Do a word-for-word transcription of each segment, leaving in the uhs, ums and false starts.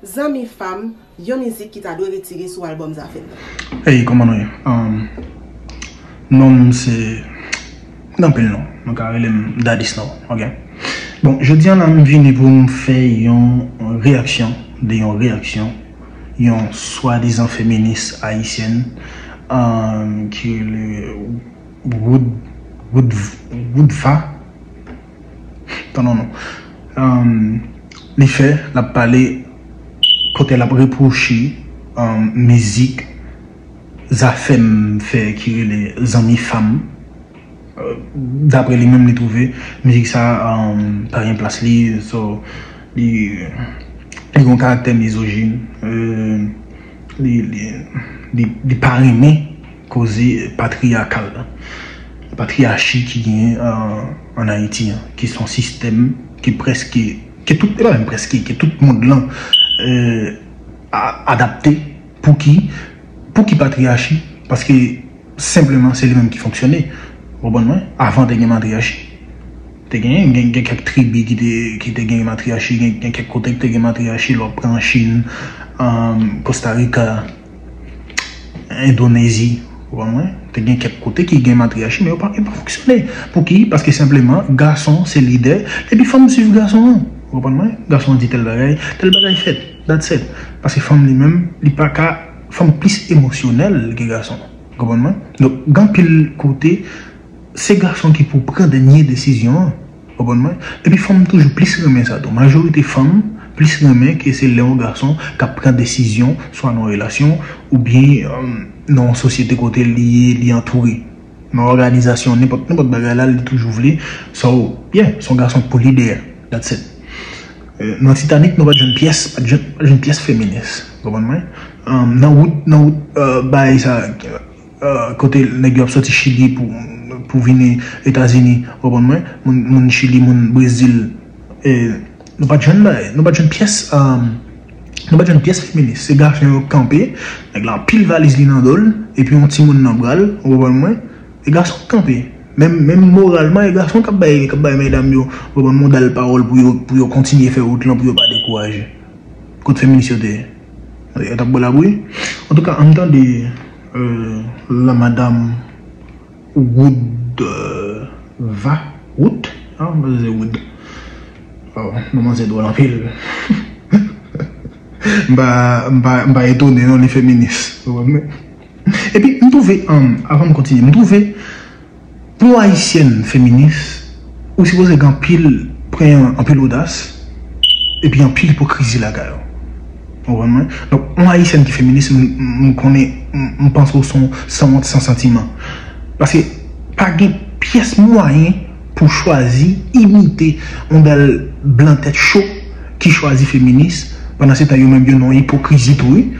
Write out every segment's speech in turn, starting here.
Zanmi Fam, yon mizik ki ta dwe retire sou albòm Zafèm nan. Hey, kòman nou ye? Um, non m se, gen anpil non. Nou ka rele m Daddy Snow, ok? Bon, jodi a la m vini pou m fè yon reyaksyon de yon reyaksyon yon swadizan feminis ayisyèn, um, ki rele Wood, Wood, Woodva. Tann non. Um, li fè, l ap pale kote l ap repwoche, um, mizik Zafèm fè ki rele Zanmi Fam. Euh, daprè li menm, li twouve mizik sa, um, pa gen plas li, so, li, li gen yon karaktè mizojin, euh, li, li, li, li pa renmen koze patriyakal la, patriyachi ki genyen, euh, ann Ayiti an, ki se yon sistèm ki prèske, ke tout, e pa menm prèske, ke tout mond lan, euh, a-, adapte. Pouki? Pouki patriyachi? Paske senpleman se li menm ki fonksyone. Ou konprann mwen? Avan te gen matriyachi. Te gen, gen, gen kèk tribi ki te, ki te gen matriyachi, gen, gen kèk kote ki te gen matriyachi, lè w pran Chin, um, Costa Rica, Endonezi, ou konprann mwen? Te gen kèk kote ki gen matriyachi, men yo pa, yo pa fonksyone. Pouki? Paske senpleman, gason se lidè, epi fanm swiv gason an. Ou konprann mwen? Gason an di tèl bagay, tèl bagay fèt. That's it. Paske fanm li menm, li pa ka, fanm plis emosyonèl ke gason. Ou konprann mwen? Donk, gen anpil kote, se gason ki pou pran dènye desizyon an. Ou konprann mwen? Epi fanm toujou plis renmen sa tou. Majorite fanm plis renmen ke se lè yon gason k ap pran desizyon, swa nan yon relasyon, oubyen, um, nan yon sosyete kote li ye, li antoure. Nan òganizasyon, nenpòt, nenpòt bagay la, li toujou vle. So, yeah, se yon gason k pou lidè a. That's it. Euh, nan Titanic, nou pa t jwenn pyès, pa t jwenn, pa t jwenn pyès feminis. Ou konprann mwen? Um, nan wout, nan wout, euh, bagay sa, euh, kote nèg yo ap soti Chili pou, pou vini Etazini, ou konprann mwen? Moun, moun Chili, moun Brezil, e nou pa t jwenn bagay, nou pa t jwenn pyès, um, nou pa t jwenn pyès feminis. Se gason yo k kanpe, nèg la anpil valiz li nan do l, epi yon timoun nan bra l, ou konprann mwen? E gason k kanpe. Menm, menm moralman, e gason k ap bay, k ap bay medam yo, ou konprann, modal pawòl pou yo, pou yo kontinye fè wout lan, pou yo pa dekouraje. Kot feminis yo te ye? Yo t ap bwè labri? Antouka, ann tande, euh, la madam Wood, euh, va, Wood? Ah, mwen se Wood. Oh, non, manzè dwòl anpil. M pa, m pa, m pa etone, non, li feminis. Ou konprann? Epi, m twouve, um, avan m kontinye, m twouve, pou yon ayisyèn feminis, ou sipoze gen anpil, pran anpil odas, epi anpil ipokrizi lakay ou. Ou konprann mwen? Donk, yon ayisyèn ki feminis, m, m, m konnen, m, m panse w se yon sanwont, san santiman. Paske pa gen pyès mwayen pou w chwazi imite yon dal blan tèt cho ki chwazi feminis, pandan se tan yo menm yo nan ipokrizi tou, wi.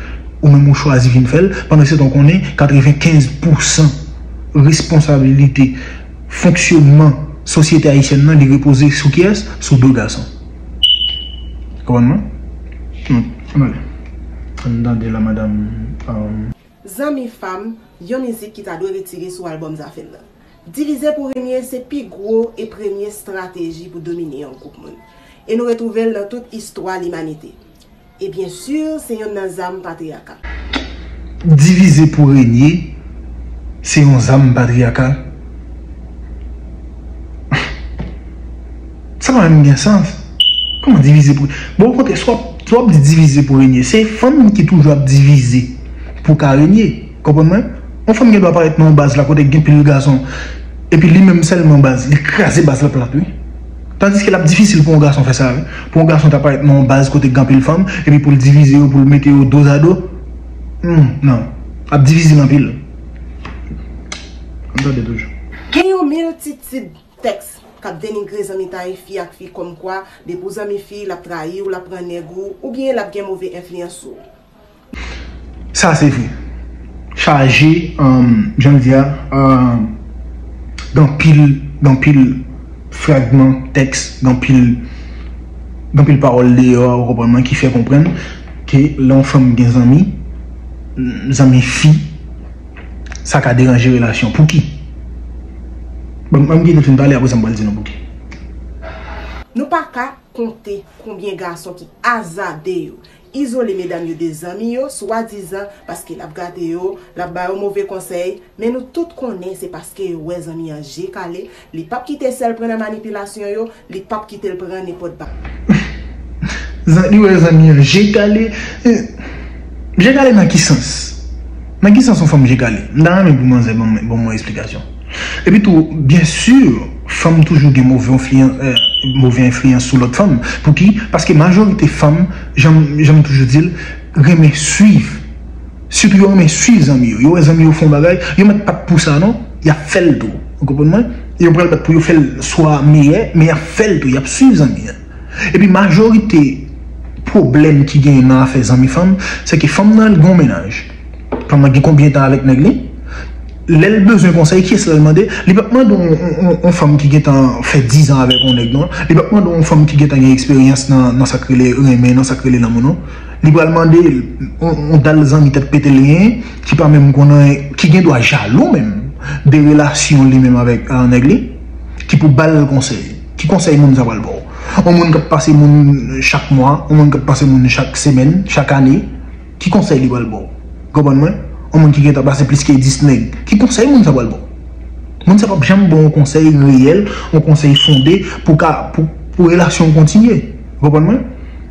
Ou menm ou chwazi vin fè l, pandan se tan w konnen katrevenkenz pousan responsabilite fonksyonman sosyete ayisyèn nan, li repoze sou kiyès? Sou do gason. Konprann mwen? Hmm, ann ale. Ann tande la madam, um, Zanmi Fam, yon mizik ki ta dwe retire sou albòm Zafèm nan. Divize pou renye se pi gwo e premye estrateji pou domine yon gwoup moun. E nou retwouve l nan tout istwa limanite. E byen si, se yonn nan zam patriyaka. Divize pou renye, se yon zam patriyaka. Sa pa menm gen sans. Kòman divize pou, bon, okontrè, si w ap, si w ap di divize pou renye, se fanm ki toujou ap divize pou ka renye. Konprann mwen? Yon fanm gen dwa parèt nan yon baz la kote gen pil gason, epi li menm sèlman baz, li kraze baz la plat, wi. Tandiske l ap difisil pou yon gason fè sa, wi. Pou yon gason ta parèt nan yon baz kote gen anpil fanm, epi pou l divize yo, pou l mete yo dozado. Hmm, non. Ap divize l anpil. Ann tande toujou. Gen yon miltitid tèks k ap denigre zanmitay fi ak fi kòmkwa, depi w zanmi fi, l ap trayi w, l ap pran nèg ou, oubyen l ap gen move enfliyans sou ou. Sa se vre. Chaje, um, jan m di a, um, gen anpil, gen anpil fragman tèks, gen anpil, gen anpil pawòl deyò, ou konprann mwen, ki fè konprann ke lè yon fanm gen zanmi, zanmi fi, sa ka deranje relasyon. Pouki? Bon, ban m kite l fin pale, apre sa m pral di nou pouki. Nou pa ka konte konbyen gason ki azade yo, izole medam yo de zanmi yo, swadizan paske l ap gate yo, l ap ba yo move konsèy, men nou tout konnen se paske yo wè zanmi an je kale, li p ap kite sè l pran nan manipilasyon yo, li p ap kite l pran nenpòt bagay. Li wè zanmi an je kale. Je kale nan ki sans? Nan ki sans yon fanm je kale? M ta renmen pou manzè ban mwen eksplikasyon. Epi tou, byen si, fanm toujou gen move enfliyans sou lòt fanm. Pouki? Paske majorite fanm, jan m toujou di l, renmen swiv. Sitou yo renmen swiv zanmi yo. Yo wè zanmi yo fè yon bagay, yo mèt pa t pou sa non, y ap fè l tou. Ou konprann mwen? Yo pral bat pou yo fè l swa meyè, men y ap fè l tou, y ap swiv zanmi an. Epi majorite pwoblèm ki genyen nan afè zanmi fanm, se ke fanm nan gen yon mennaj. Fanm nan gen konbyen tan avèk nèg li? Lè l bezwen konsèy, kiyès l al mande? Li p ap mande yon fanm ki gentan fè dizan avèk yon nèg non. Li p ap mande yon fanm ki gentan gen eksperyans nan sa k rele renmen, nan sa k rele lanmou non. Li pral mande yon dal zanmi tèt pete l genyen, ki pa menm konn anyen, ki gen dwa jalou menm de relasyon li menm avèk nèg li, ki pou ba l konsèy. Ki konsèy moun sa pral ba w? Yon moun k ap pase moun chak mwa, yon moun k ap pase moun chak semèn, chak ane, ki konsèy li pral ba w? Konprann mwen? Yon moun ki gentan pase plis ke dis nèg, ki konsèy moun sa pral ba w? Moun sa p ap janm ba w yon konsèy reyèl, yon konsèy fonde pou ka pou, pou relasyon w kontinye. Konprann mwen?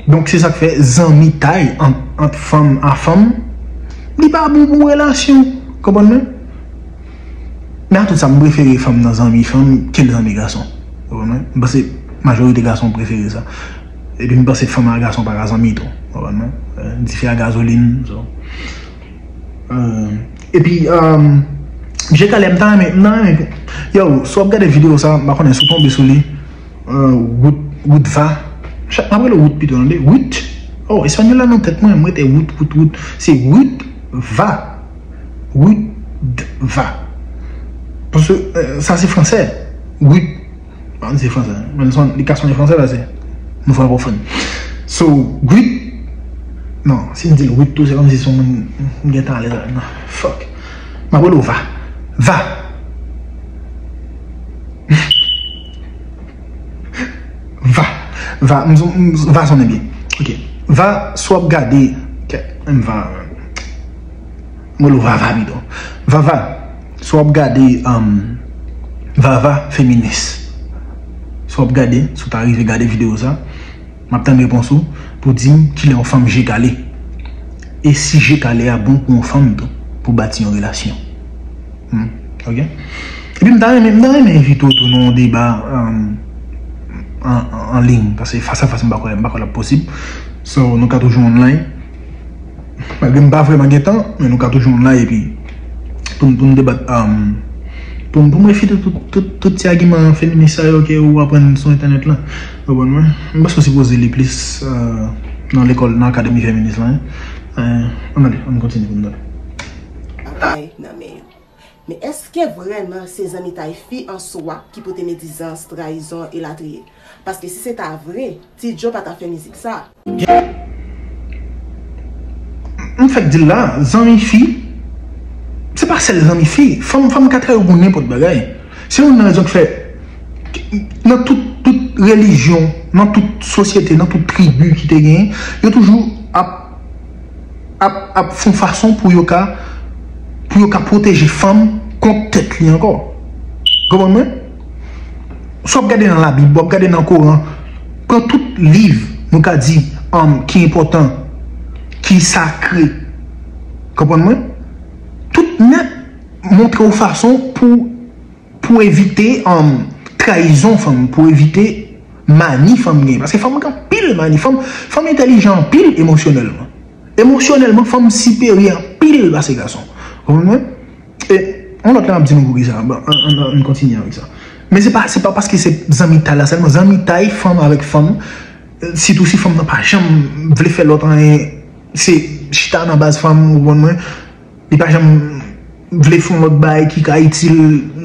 Donk se sa k fè zanmitay ant, ant fanm a fanm, li pa bon pou relasyon. Konprann mwen? Men a tout sa, m prefere fanm nan zanmi fanm ke l zanmi gason. Konprann mwen? M panse majorite gason prefere sa. Epi m panse fanm a gason pa ka zanmi tou. Konprann mwen? Dife a gazolin. So. Epi, je kale, m ta renmen, m ta renmen. Yo, si w ap gade videyo sa, m pa konnen si w tonbe sou li. Wout, Wout va. M ap rele Wout pito, tande. Wout. Oh, espanyòl la nan tèt mwen, m rete Wout, Wout, Wout. Se Wout va. Wout va. Paske sa se fransè. Wout. An se fransè. Men li ka sonnen fransè paske nou frankofòn. So, Wout. Non, si m di l Wout tou, se kòmsi se yon moun m gentan alèz avè l. Non, fuck. M ap rele w va. Va. Va, va, m, m, va sonnen byen. Ok. Va, si w ap gade, ok, m va, m rele w Vava pito. Vava, si w ap gade, um, Vava feminis. Si w ap gade, si w ta rive gade videyo sa, m ap tann repons ou pou di m kilè yon fanm je kale. E si je kale a bon pou yon fanm tou, pou bati yon relasyon. Hmm, ok. Epi m ta renmen, m ta renmen envite w tou nan yon deba an, an, an liy, paske fas a fas m pa kwè, m pa kwè l ap posib. So, nou ka toujou online. Malgre m pa vrèman gen tan, men nou ka toujou online epi pou n, pou n debat, um, pou, pou m refite tout, tout, tout ti agiman feminis sa yo ke ou aprann sou entènèt la. Ou konprann mwen? M panse w sipoze li plis, euh, nan lekòl, nan akademi feminis la, hein. Euh, ann ale, ann kontinye pou n tande. Bagay nan men yo. Men èske vrèman se zanmitay fi an swa ki pote medizans, trayizon, elatriye? Paske si se ta vre, Ti Djo pa ta fè mizik sa. M fèk di l la, zanmi fi, se pa sèl zanmi fi. Fanm, fanm ka trayi w pou nenpòt bagay. Se youn nan rezon k fè, nan tout, tout relijyon, nan tout sosyete, nan tout tribi ki te genyen, yo toujou ap ap, ap fè yon fason pou yo ka, pou yo ka pwoteje fanm kont tèt li ankò. Konprann mwen? Si w ap gade nan Labib, w ap gade nan Koran, pran tout liv, nou ka di, um, ki enpòtan, ki sakre. Konprann mwen? Tout nèt montre w fason pou, pou evite, um, trayizon fanm, pou evite mani fanm gen. Paske fanm gen anpil mani. Fanm, fanm entèlijan anpil emosyonèlman. Emosyonèlman, fanm siperyè anpil pase gason. Ou konprann mwen? E yon lòt lè m ap di nou poukisa. Bon, ann, ann, ann kontinye avèk sa. Men se pa, se pa paske se zanmitay la sèlman. Zanmitay fanm avèk fanm, sitou si fanm nan pa janm vle fè lòt anyen, se chita nan baz fanm, ou konprann mwen? Li pa janm vle fè yon lòt bagay ki ka itil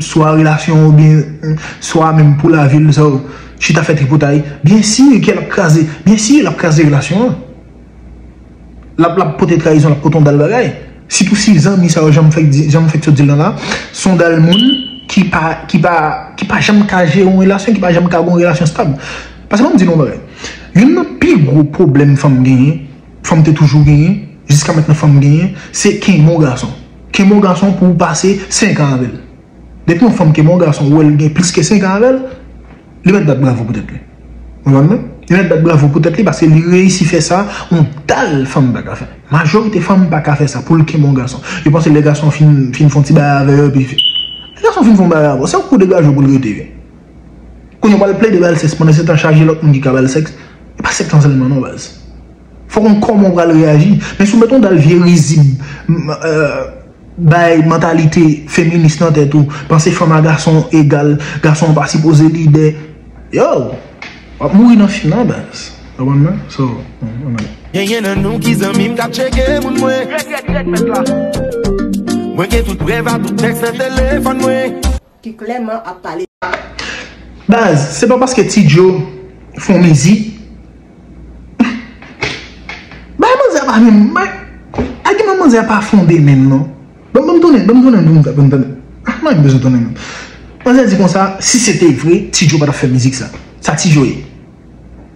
swa relasyon oubyen swa menm pou lavi l, so, chita fè tripotay. Byen si ke l ap kraze, byen si l ap kraze relasyon an. L ap, l ap pote trayizon, l ap pote yon dal bagay. Sitou si zanmi sa yo, jan m fèk di, jan m fèk sot di l la la, se yon dal moun ki pa, ki pa, ki pa janm ka jere yon relasyon, ki pa janm ka gen yon relasyon stab. Paske ban m di nou yon bagay. Youn nan pi gwo pwoblèm fanm genyen, fanm te toujou genyen, jiska mentnan fanm genyen, se kenbe yon gason. Kenbe yon gason pou w pase senk an avè l. Depi yon fanm kenbe yon gason, ou wè l gen plis ke senk an avè l, li mèt bat bravo pou tèt li. Ou konprann mwen? Li mèt bat bravo pou tèt li paske li reyisi fè sa yon dal fanm pa ka fè. Majorite fanm pa ka fè sa pou l kenbe yon gason. Yo panse lè gason fin, fin fè yon ti bagay avè yo, epi lè gason fin fè yon bagay avè w, se ou pou degaje w pou l rete, wi. Kounye a w pral plede ba l sèks, pandan se tan chaje lòt moun ki ka ba l sèks. E pa sèks lan sèlman non, baz. Fòk ou konn kòman w pral reyaji. Men si w met yon dal vye rizib, m, euh, bay mantalite feminis nan tèt ou, panse fanm a gason egal, gason an pa sipoze lidè. Yo, w ap mouri nan fim nan, baz. Ou konprann mwen? So, ann ale. Genyen nan nou ki zanmi m k ap tcheke moun mwen. Mwen gen tout prèv a tout tèks nan telefòn mwen. Ki klèman ap pale. Baz, se pa paske Ti Joe fè yon mizik. Bay manzè a pa menm, bay, agiman manzè a pa fonde menm non. Ban m, ban m tounen, ban m tounen pou m, pou m tande. Ah, mwen bezwen tounen menm. Manzè di konsa, si se te vre, Ti Joe pa t ap fè mizik sa. Sa Ti Joe ye?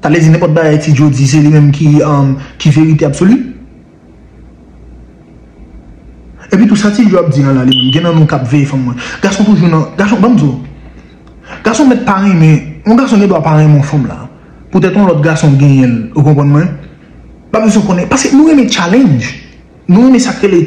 Sa vle di nenpòt bagay Ti Joe di, se li menm ki, um, ki verite absoli? Epi tou sa Ti Joe ap di an la, li menm, gen nan nou k ap veye fanm mwen. Gason toujou nan, gason, ban m di w. Gason mèt pa renmen, yon gason gen dwa pa renmen yon fanm la. Poutèt yon lòt gason genyen l, ou konprann mwen? Pa bezwen konnen, paske nou renmen challenge. Nou renmen sa k rele,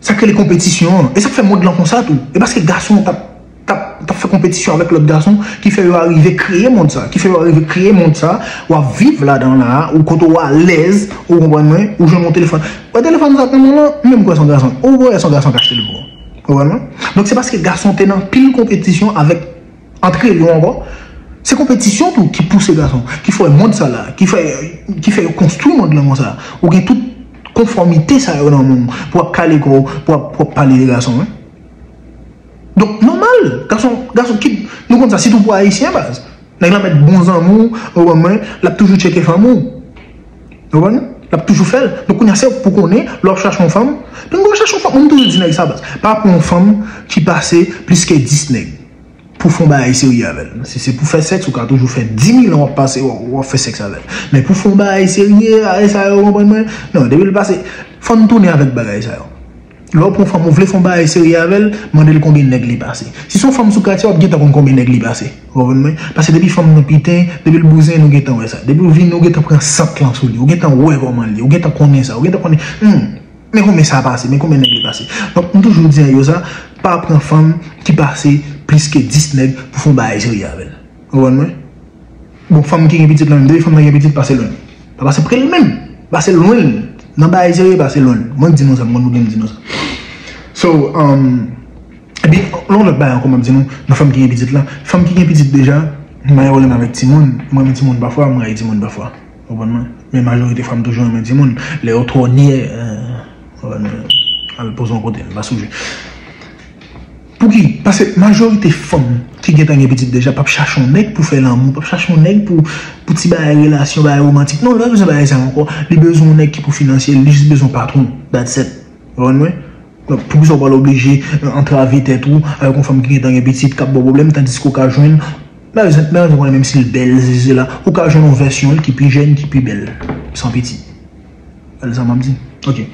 sa k rele konpetisyon an. E sa k fè mond lan konsa tou. E paske gason t ap, t ap, t ap fè konpetisyon avèk lòt gason ki fè yo arive kreye mond sa, ki fè yo arive kreye mond sa, w ap viv ladan la, ou kote w alèz, ou konprann mwen, ou jwenn yon telefòn. Wè telefòn sa nan men lan, menm kwè se yon gason. Ou wè se yon gason k achte l pou ou. Ou konprann mwen? Donk se paske gason te nan pil konpetisyon avèk antre yo ankò. Se konpetisyon tou ki pouse gason, ki fè mond sa la, ki fè, ki fè yo konstwi mond lan konsa. Ou gen tout konfòmite sa yo nan men w pou w ap kale kò w, pou w ap, pou w ap pale de gason, wi. Donk, nòmal, gason, gason ki, nou konn sa, sitou pou Ayisyen, baz. Nèg la mèt bon zanmi w, ou konprann mwen, l ap toujou tcheke fanm ou. Ou konprann? L ap toujou fè l. Donk, kounye a, se pou konnen, lè w ap chache yon fanm, pinga w chache yon fanm, mwen m toujou di nèg sa, baz. Pa pran yon fanm ki pase plis ke dis nèg pou fè yon bagay serye avè l. Si se pou fè sèks, ou ka toujou fè di mil an w ap pase, w ap, w ap fè sèks avè l. Men pou fè yon bagay serye, bagay sa yo, ou konprann mwen? Non, depi l pase, fò n tounen avèk bagay sa yo. Lè w pran yon fanm, ou vle fè yon bagay serye avè l, mande l konbyen nèg li pase. Si se yon fanm sou katye, w ap gentan konn konbyen nèg li pase. Ou konprann mwen? Paske depi fanm nan piten, depi l bouzen, nou gentan wè sa. Depi w vini, ou gentan pran sant lan sou li. Ou gentan wè kòman l ye. Ou gentan konnen sa. Ou gentan konnen, hmm, men konbyen sa pase, men konbyen nèg li pase. Donk, m toujou di nèg yo sa, pa pran fanm ki pase plis ke dis nèg pou fè yon bagay serye avè l. Ou konprann mwen? Bon, fanm ki gen pitit la menm, depi fanm nan gen pitit, pase lwen. Pa pase pre l menm. Pase lwen l. Nan bagay serye, pase lwen l. Mwen k di nou sa, m konn pou gen m di nou sa. So, um, epi, yon lòt bagay ankò, m ap di nou, nan fanm ki gen pitit la, fanm ki gen pitit deja, m pa gen pwoblèm avèk timoun, m renmen timoun pafwa, m rayi timoun pafwa. Ou konprann mwen? Men majorite fwa, m toujou renmen timoun. Lè yo twò nyè, euh, ou konprann mwen? Al poze yon kote, m pa sou jwe. Pouki? Paske majorite fanm ki gentan gen pitit deja p ap chache yon nèg pou fè lanmou, p ap chache yon nèg pou, pou ti bagay relasyon, bagay womantik. Non, li pa bezwen bagay sa ankò. Li bezwen yon nèg ki pou finanse l, li jis bezwen patwon. That's it. Ou konprann mwen? Donk, poukisa w pral oblije, euh, antrave tèt ou avèk yon fanm ki gentan gen pitit, k ap ba w pwoblèm, tandiske w ka jwenn, pa egzanp, pa egzanp, menm si l bèl, sesi, sela, ou ka jwenn yon vèsyon l ki pi jèn, ki pi bèl, san pitit. Gade sa m ap di. Ok.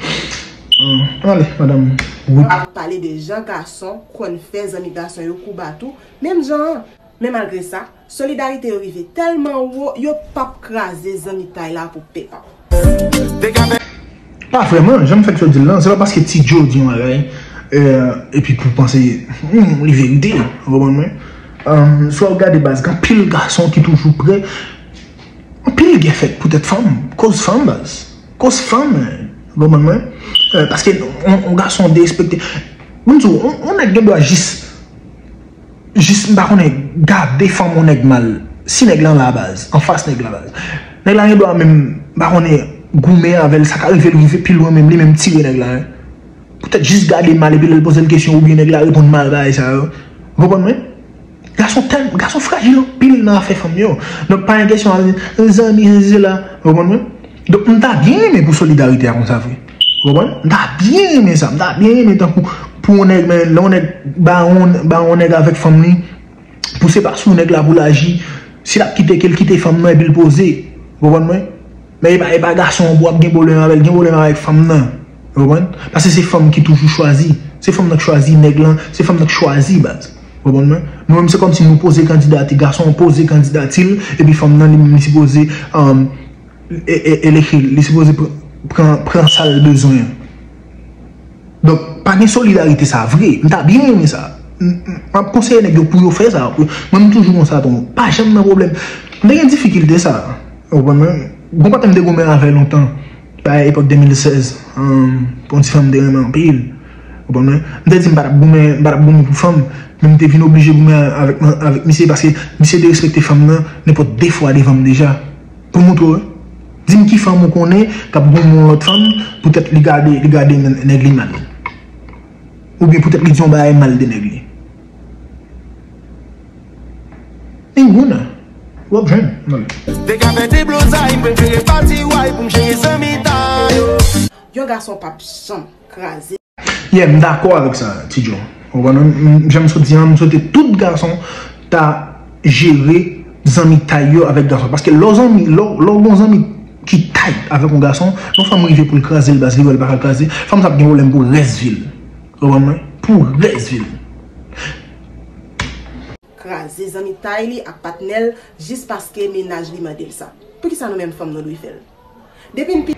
Hum, ale, madanm Ruth. Ap pale de jan gason konn fè zanmi gason yo kou batou, menm jan an. Men malgre sa, solidarite yo rive tèlman wo, yo p ap kraze zanmitay la pou pepa. Pa vrèman, jan m fèk sot di l lan, se pa paske Ti Joe di yon bagay, euh, epi pou panse, hmm, li verite, ou konprann mwen? Euh, si w ap gade baz, gen anpil gason ki toujou prè. Anpil gè fèt poutèt fanm, koz fanm baz. Koz fanm, ou konprann mwen? Euh, paske yon, yon gason derespekte. Moun di w, yon, yon nèg gen dwa jis, jis, m pa konnen, gade fanm yon nèg mal. Si nèg lan la baz, anfas nèg la baz. Nèg la gen dwa menm, m pa konnen, goumen avè l, sa ka rive l rive pi lwen menm, li menm tire nèg la, wi. Poutèt jis gade mal epi lè l poze l kesyon oubyen nèg la reponn mal bagay sa yo. Ou konprann mwen? Gason tèl, gason frajil anpil nan afè fanm yo. Donk pa gen kesyon al di, zanmi, sesi, sela. Ou konprann mwen? Donk m ta byen renmen pou solidarite a konsa vre. Ou konprann? M ta byen renmen sa. M ta byen renmen tankou pou yon nèg, men lè yon nèg ba yon, ba yon nèg avèk fanm li, pou se pa sou nèg la pou l aji. Si l ap kite, ke l kite fanm nan epi l poze. Ou konprann mwen? Men e pa, e pa gason an pou w ap gen pwoblèm avè l, gen pwoblèm avèk fanm nan. Ou konprann? Paske se fanm ki toujou chwazi. Se fanm nan k chwazi nèg lan, se fanm nan k chwazi baz. Ou konprann mwen? Nou menm se kòmsi nou poze kandidati, gason an poze kandidati l, epi fanm nan li menm li sipoze, um, e, e, e li, li sipoze pr-, pran, pran sa l bezwen an. Donk, pa gen solidarite sa vre. M ta byen renmen sa. M, m, m ap konseye nèg yo pou yo fè sa. Mwen, m toujou konsa tou. Pa janm nan pwoblèm. M te gen difikilte sa. Ou konprann mwen? Gon patnè m te goumen avè lontan. Pa epòk de mil sèz. Ann, pou yon ti fanm m te renmen anpil. Ou konprann mwen? M te di m pa t ap goumen, m pa t ap goumen pou fanm. Men m te vin oblije goumen avèk, avèk misye paske misye derespekte fanm nan nenpòt de fwa devan m deja. Pou montre w, wi. Di m ki fanm ou konnen k ap goumen yon lòt fanm, poutèt li gade, li gade nèg li mal. Oubyen poutèt li di yon bagay mal de nèg li. Nengouna. W ap jwenn. Ann ale. Te ka fè deblozay, m prefere pati way pou m jere zanmitay yo. Yon gason p ap janm kraze. Yeah, m dakò avèk sa, Ti Joe. Ou konprann? M, jan m sot di an, m swete tout gason ta jere zanmitay yo avèk gason. Paske lè w zanmi, lè w, lè w gon zanmi ki tight avèk yon gason, yon fanm rive pou l kraze l, baz li wè l pa ka kraze, fanm sa ap gen pwoblèm pou rès vi l. Ou konprann mwen? Pou rès vi l. Kraze zanmitay li ak patnè l jis paske mennaj li mande l sa. Poukisa nou menm fanm nou dwe fè l? Depi n pi.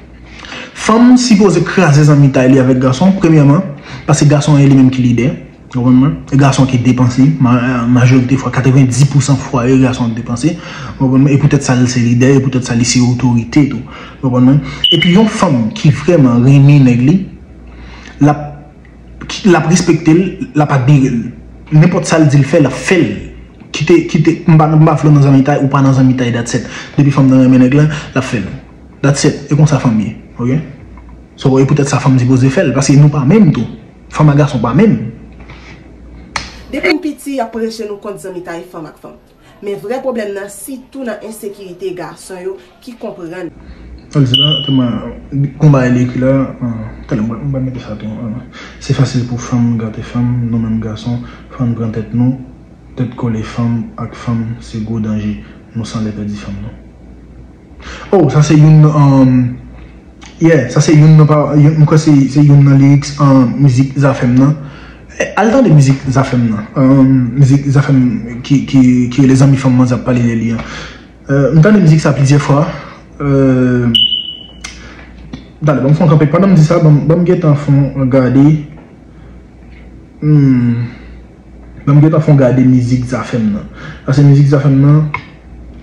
Fanm sipoze kraze zanmitay li avèk gason, premyèman, paske gason an e li menm ki lidè. Ou konprann mwen? E gason ki depanse, ma-, majorite fwa, katrevenndis pousan fwa, e gason k depanse. Ou konprann mwen? E poutèt sa, li se lidè, e poutèt sa, li se otorite tou. Ou konprann mwen? Epi yon fanm ki vrèman renmen nèg li, l ap ki, l ap respekte l, l ap admire l. Nenpòt sa l di l fè, l ap fè l. Kite, kite, m pa, m pa vle w nan zanmitay, ou pa nan zanmitay, that's it. Depi fanm nan renmen nèg lan, l ap fè l. That's it. E konsa fanm ye, oke? So, e poutèt sa fanm sipoze fè l, paske nou pa menm tou. Fanm ak gason pa menm. Depi n piti, y ap preche nou kont zanmitay fanm ak fanm. Men vrè pwoblèm nan sitou nan ensekirite gason yo ki konprann. Sa l di la, tèlman konba li ekri la, ah, talè m pral, m pral mete sa tou, ah. Se fasil pou fanm gate fanm, nou menm gason, fò n pran tèt nou, tèt kole fanm ak fanm, se gwo danje, nou sanlè pèdi fanm nou. Oh, sa se youn, um, yeah, sa se youn nan pa, youn, m kwè se, se youn nan lyrics, um, mizik Zafèm nan. Eh, al tande mizik Zafèm nan. Um, mizik Zafèm ki, ki, ki rele Zanmi Fanm Mwen, z ap pale de li an. Euh, m tande mizik sa plizyè fwa. Euh, talè, ban m fè yon kanpe. Pandan m di sa, ban m, ban m gentan fè yon gade. Hmm. Ban m gentan fè yon gade mizik Zafèm nan. Paske mizik Zafèm nan,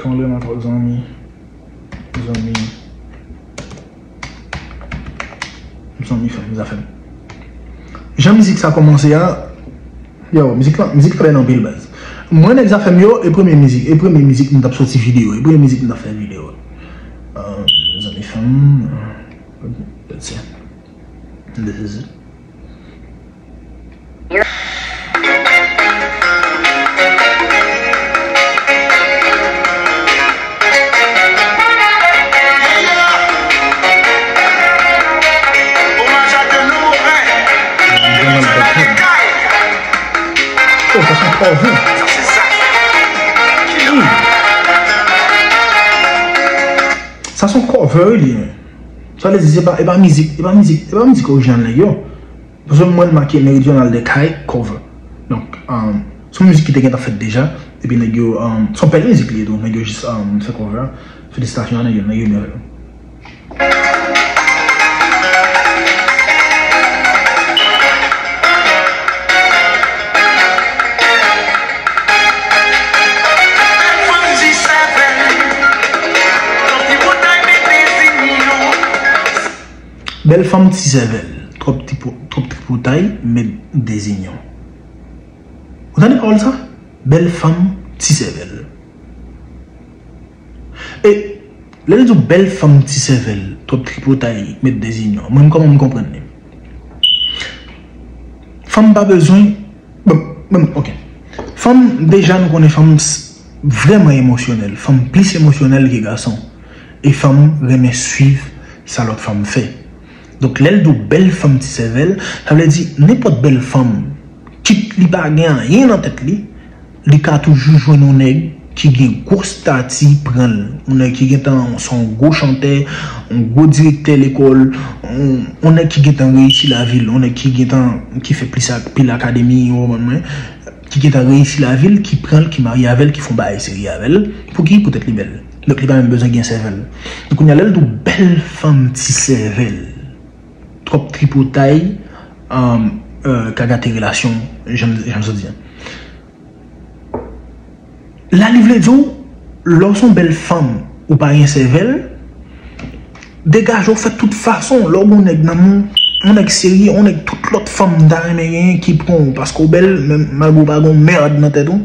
kòman l rele ankò, zanmi? Zanmi. Zanmi fanm, Zafèm. Jan mizik sa kòmanse a, yo, mizik la, mizik la bèl anpil, baz. Mwen, nèg Zafèm yo, e premye mizik, e premye mizik m t ap soti videyo, e premye mizik m t ap fè videyo. Euh, zanmi fanm, euh, that's it. This is it. Oh, sa se yon cover. Hmm. Sa se yon cover, wi, li, men. Sa vle di, se pa, e pa mizik, e pa mizik, e pa mizik orijinal nèg yo. Paske mwen make Meridional de Kay cover. Donk, um, se yon mizik ki te gentan fèt deja. Epi nèg yo, um, se yon bèl mizik li ye tou. Nèg yo jis, um, fè cover a. Felisitasyon a nèg yo, nèg yo byen fè. Bèl fanm ti sèvèl, twòp ti po-, twòp tripotay, met dezinyon. Ou tande pawòl sa? Bèl fanm ti sèvèl. E lè l di w bèl fanm ti sèvèl, twòp tripotay, met dezinyon. Mwen, kòman m konprann li? Fanm pa bezwen, bon, bon, ok. Fanm, deja nou konnen fanm s-, vrèman emosyonèl. Fanm plis emosyonèl ke gason. E fanm renmen swiv sa lòt fanm fè. Donk, lè l di w bèl fanm ti sèvèl, sa vle di nenpòt bèl fanm, kit li pa gen anyen nan tèt li, li ka toujou jwenn yon nèg ki gen gwo stati pran l. Yon nèg ki gentan se yon gwo chantè, yon gwo direktè lekòl, yon, yon nèg ki gentan reyisi lavil, yon nèg ki gentan ki fè plis ak pil akademi, ou konprann mwen, ki gentan reyisi lavil, ki pran l, ki marye avè l, ki fè yon bagay serye avè l. Pou ki? Poutèt li bèl. Donk li pa menm bezwen gen sèvèl. Donk kounye a lè l di w bèl fanm ti sèvèl, twòp tripotay, um, euh, ka gate relasyon, jan m, jan m sot di an. La li vle di w, lè w se yon bèl fanm, ou pa gen sèvèl, degaje w fè tout fason. Lè w gen yon nèg nan men w, yon nèg serye, yon nèg tout lòt fanm m ta renmen genyen ki pran w paske w bèl, men malgre w pa gen yon mèd nan tèt ou.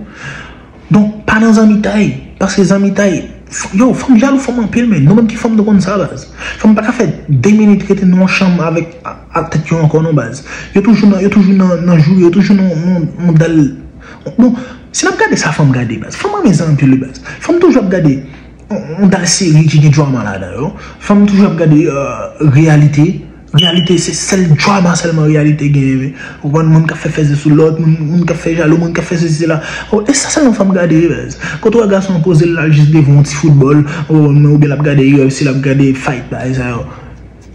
Donk, pa nan zanmitay, paske zanmitay, f- yo, fanm jalou fanm anpil, men nou menm ki fanm nou konn sa, baz. Fanm pa ka fè de minit rete nan yon chanm avèk a- a tèt yo ankò non, baz. Yo toujou nan, yo toujou nan, nan joure, yo toujou nan, nan, nan dal. Bon, si n ap gade sa fanm gade, baz. Fanm anmezan anpil, baz. Fanm toujou ap gade yon, yon dal seri ki gen drama ladan yo. Fanm toujou ap gade euh, reyalite. Reyalite, se sèl drama sèlman reyalite genyen. Ou konprann, moun k ap fè fèzè sou lòt, moun, moun k ap fè jalou, moun k ap fè sesi, sela. Oh, e sa sèlman fanm gade, baz. Kote w wè gason an poze l la jis devan yon ti foutbòl, ou konprann, oubyen l ap gade U F C, l ap gade fight, bagay sa yo.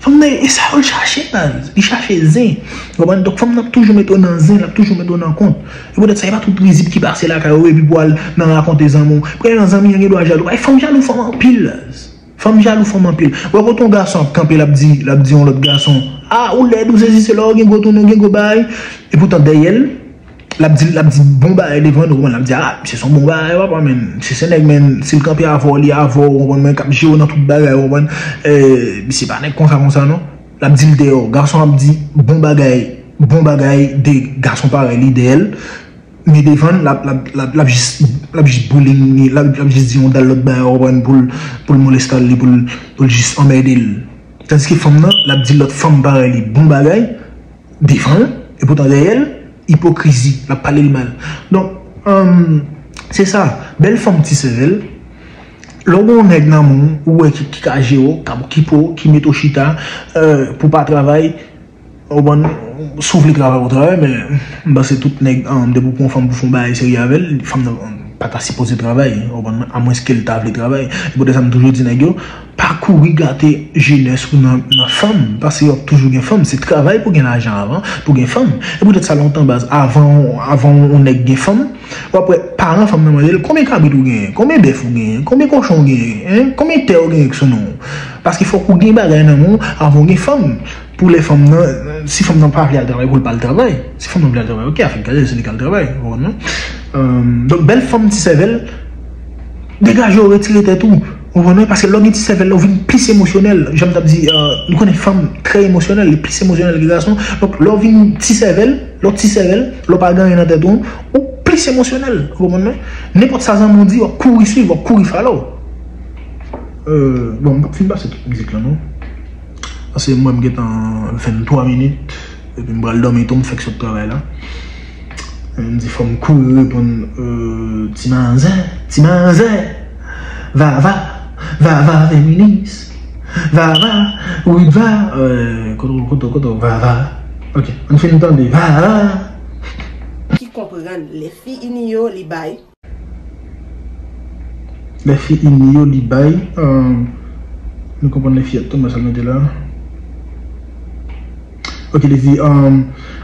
Fanm nan, e sa yo l chache, baz. Li chache zen. Ou konprann? Donk, fanm nan ap toujou mete w nan zen, l ap toujou mete w nan kont. E poutèt sa, e pa tout rizib ki pase lakay ou, epi pou al nan rakonte zanmi w. Premyèman, zanmi an gen dwa jalou. Ay, fanm jalou, fanm anpil, baz. Fanm jalou, fanm anpil. Ou wè kote yon gason ap kanpe, l ap di, l ap di yon lòt gason, ah, ou lèd, ou sesi, sela, ou gen gwo tounen, ou gen gwo bagay. Epoutan, dèyè l, l ap di, l ap di bon bagay devan nou, ou konprann? L ap di, ah, misye se yon bon bagay, papa, men. Misye se nèg, men, si l kanpe avè w, li avè w, ou konprann, men, k ap jere w nan tout bagay, ou konprann? Eh, misye pa nèg konsa, konsa, non. L ap di l dèyè w. Gason ap di bon bagay, bon bagay de gason parèy li dèyè l. Men devan l, l ap, l ap, l ap, l ap jis, l ap jis bullying li, l ap, l ap jis di yon dal lòt bagay, ou konprann, pou l, pou l moleste li, pou l, pou l jis anmède l. Tandiske fanm nan, l ap di lòt fanm parèy li bon bagay, devan l, epoutan dèyè l, ipokrizi, l ap pale l mal. Donk, um, se sa, bèl fanm ti sèvèl, lè w gen yon nèg nan men w, ou wè ki, ki ka jere w, k ap okipe w, ki mete w chita, euh, pou w pa travay, ou konprann, si w vle travay, ou travay, men m panse tout nèg, um, depi w pran yon fanm pou fè yon bagay serye avè l, fanm nan, um, pa ta sipoze travay, ou konprann, amwenske l ta vle travay. E poutèt sa, m toujou di nèg yo, pa kouri gate jenès ou nan, nan fanm, paske w ap toujou gen fanm. Se travay pou gen lajan avan, pou gen fanm. E poutèt sa, lontan, baz, avan, avan yon nèg gen fanm, w ap wè paran fanm nan mande l, konbyen kabrit ou genyen? Konbyen bèf ou genyen? Konbyen kochon ou genyen? Hein? Konbyen tè ou genyen sou non w? Paske fòk ou gen bagay nan men w avan w gen fanm. Pou lè fanm nan, si fanm nan pa vle al travay, pou l pa al travay. Si fanm nan vle al travay, ok, afè l gade, se li k al travay, ou konprann, non? Euh, donk, bèl fanm ti sèvèl, degaje w, retire tèt ou, ou konprann, non? Paske lè w gen ti sèvèl la, ou vin plis emosyonèl. Jan m t ap di, euh, nou konnen fanm trè emosyonèl, li plis emosyonèl ke gason. Donk, lè w vin ti sèvèl, lè w ti sèvèl, lè w pa gen anyen nan tèt ou, ou plis emosyonèl, ou konprann, non? Nenpòt sa zanmi w di, w ap kouri swiv, w ap kouri follow. Euh, bon, m p ap fin pase tout mizik lan, non. Paske m wè m gentan venntwa minit, epi m pral dòmi tou, m fèk sot travay la. M di fò m kouri reponn, euh, ti manzè, ti manzè, vava, vava feminis, vava, wi va, euh, kote, kote, kote, vava. Ok, ann fin tande, vava. Ki konprann lè fi ini yo li bay. Lè fi ini yo li bay, euh, nou konprann lè fi ap tonbe sa mete la. Ok, li di, euh,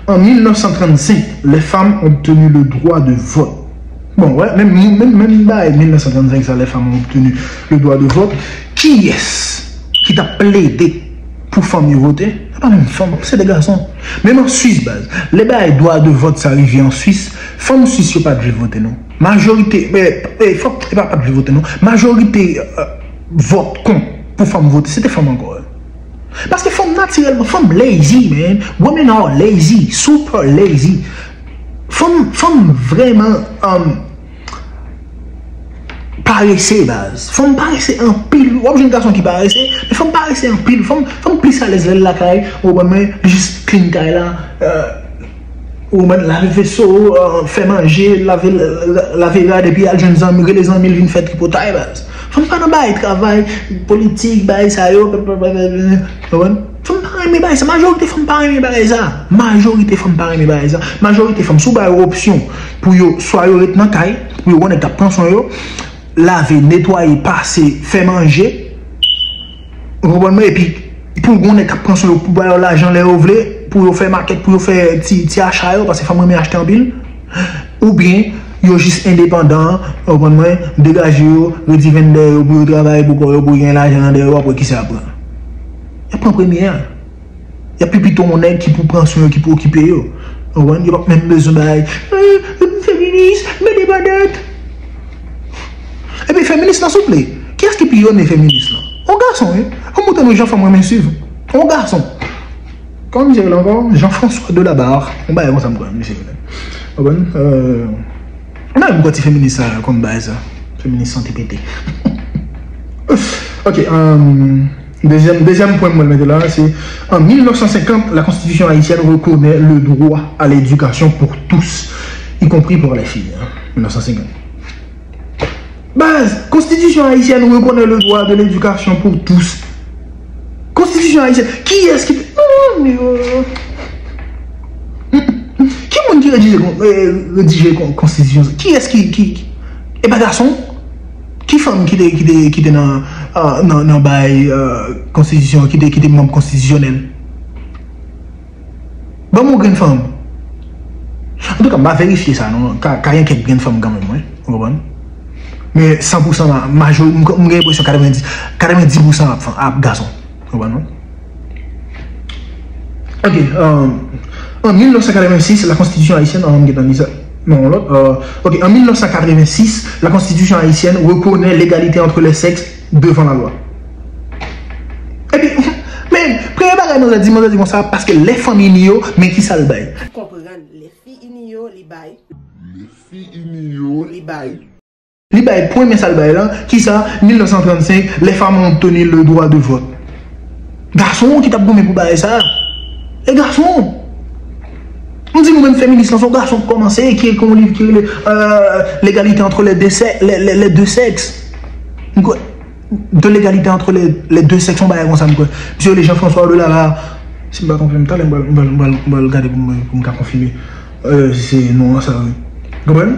en mille neuf cent trente-cinq, les femmes ont obtenu le droit de vote. Bon, ouais, menm, menm, menm bagay, mil nèf san trannsenk sa, les femmes ont obtenu le droit de vote. Kiyès ki t ap plede pou fanm yo vote? Se pa menm fanm, se de gason. Menm an Swis, baz, lè bagay dwa de vòt sa rive an Swis, fanm Swis yo pa t vle vote, non. Majorite, e, e, fòk, e pa, pa t vle vote, non. Majorite, euh, vòt kont pou fanm vote, se te fanm ankò. Paske fanm natirèlman, fanm lazy, man. Women are lazy, super lazy. Fanm, fanm vrèman, um, parese, baz. Fanm parese anpil. W ap jwenn gason ki parese, men fanm parese anpil. Fanm, fanm plis alèz lè l lakay, ou konprann, men li jis clean kay la, euh, ou konprann, lave veso, euh, fè manje, lave, la- lave rad, epi al jwenn zanmi, rele zanmi l vin fè tripotay, baz. Fanm pa nan bagay travay, politik, bagay sa yo, ou konprann? Fanm pa renmen bagay sa. Majorite fanm pa renmen bagay sa. Majorite fanm pa renmen bagay sa. Majorite fanm, si w ba yo opsyon pou yo, swa yo ret nan kay, pou yo wè nèg k ap pran swen yo, lave, netwaye, pase, fè manje. Ou konprann mwen? Epi, pou gon nèg k ap pran swen yo, pou ba yo lajan lè yo vle, pou yo fè makèt, pou yo fè ti, ti acha yo, paske fanm renmen achte anpil. Oubyen, yo jis endepandan, ou konprann mwen, degaje yo, redi venn dèyè yo, pou yo travay pou kò yo, pou yo gen lajan nan dèyè yo, apre kisa y ap pran? Y ap pran premye a. Y ap pi pito yon nèg ki pou pran swen yo, ki pou okipe yo. Ou konprann? Yo p ap menm bezwen bay, "Eh, feminis, m endepandan." Epi feminis lan, souple, kiyès ki piyone feminis lan? On gason, wi. An montre nou jan fanm renmen swiv. On gason. Kòman misye rele ankò? Jean-François Delabarre. On bagay konsa m kwè misye rele. Ou konprann? Euh, Mwen menm kwè ti feminis sa konn bay sa. Feminis sante pete. Ok, euh, dezyèm, dezyèm pwen mwen mete la, se, en mille neuf cent cinquante, la Constitution haïtienne reconnaît le droit à l'éducation pour tous, y compris pour les filles. Hein, mille neuf cent cinquante. Baz, Constitution haïtienne reconnaît le droit de l'éducation pour tous. Konstitisyon ayisyèn. Kiyès ki te. Non, non, non. Ki moun ki redije, kon- eh, redije kon- konstitisyon sa? Kiyès ki, ki, ki- e pa gason? Ki fanm ki te, ki te, ki te nan, ah, nan, nan bay, ah, konstitisyon, ki te, ki te manm konstitisyonèl? Ban m yon grenn fanm. Antouka, m pa verifye sa, non. Ka, ka gen kèk grenn fanm kanmenm, wi. Ou konprann? Men san pou san, majori, m, m gen enpresyon katrevendis, katrevendis pou san ap, ap gason. Ou konprann, non? Ok, euh, en mille neuf cent quatre-vingt-six, la Constitution haïtienne, ah, m gentan li sa. Non, lòt, euh, ok, en mille neuf cent quatre-vingt-six, la Constitution haïtienne reconnaît l'égalité entre les sexes devant la loi. Epi, men, premye bagay manzè di, manzè di konsa, paske lè fanm ini yo, men ki sa l bay. Konprann, lè fi ini yo, li bay. Lè fi ini yo, li bay. Li bay pwen, men sa l bay la, ki sa, mil nèf san trannsenk, les femmes ont obtenu le droit de vote. Gason ki t ap goumen pou bagay sa. E gason. M di nou menm feminis lan, se yon gason ki kòmanse, ki ekri yon liv ki rele, euh, L'égalité entre les deux sè-, les, les, les deux sexes. M kwè, de l'égalité entre les, les deux sexes, yon bagay konsa, m kwè. Misye rele Jean-François Delabarre. Si m pa twonpe m, talè m pral, m pral, m pral, m pral gade pou m, pou m ka konfime, euh, si se non an sa, wi. Konprann?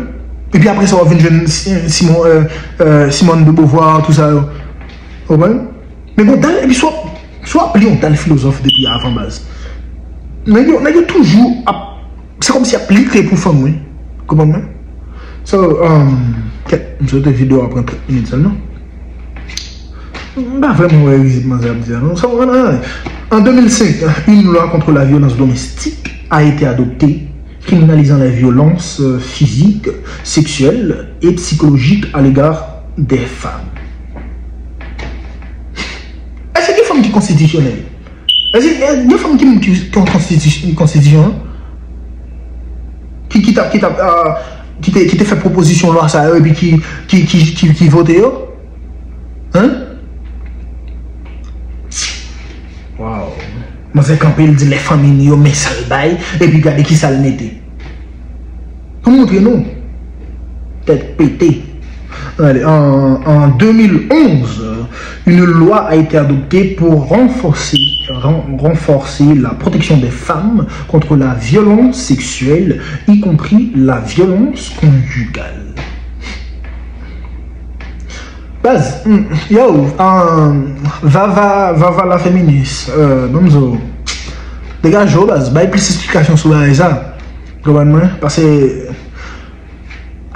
Epi apre sa, w ap vin jwenn Si-, Simon, euh, euh, Simone de Beauvoir, tout sa yo. Konprann? Men gon dal, epi si w ap, si w ap li yon dal filozòf depi avan baz. Nèg yo, nèg yo toujou ap Se kòmsi y ap lite pou fanm, wi. Konprann mwen? So, um, kèt, m swete videyo a pran trant minit sèlman. M pa vrèman wè rizib manzè ap di a, non. So, ann, ann, en deux mille cinq, une loi contre la violence domestique a été adoptée, criminalisant les violences, euh, physiques, sexuelles et psychologiques à l'égard des femmes. Èske gen fanm ki konstitisyonèl? Èske, eh, gen fanm ki, ki, ki konstiti-, konstitisyon an? Ki, ki t ap, ki t ap, ah, ki te, ki te fè pwopozisyon lwa sa yo, epi ki, ki, ki, ki, ki vote yo? Hein? Wow. Manzè kanpe, l di lè fanm ini yo, men sa l bay, epi gade ki sa l mete. Pou montre nou. Tèt pete. Allez, en, en deux mille onze, une loi a été adoptée pour renforcer, ren-, renforcer la protection des femmes contre la violence sexuelle, y compris la violence conjugale. Baz, mm, yo, um, Vava, Vava la féministe, euh, ban m di w, degaje w, baz, bay plis esplikasyon sou bagay sa. Konprann mwen? Paske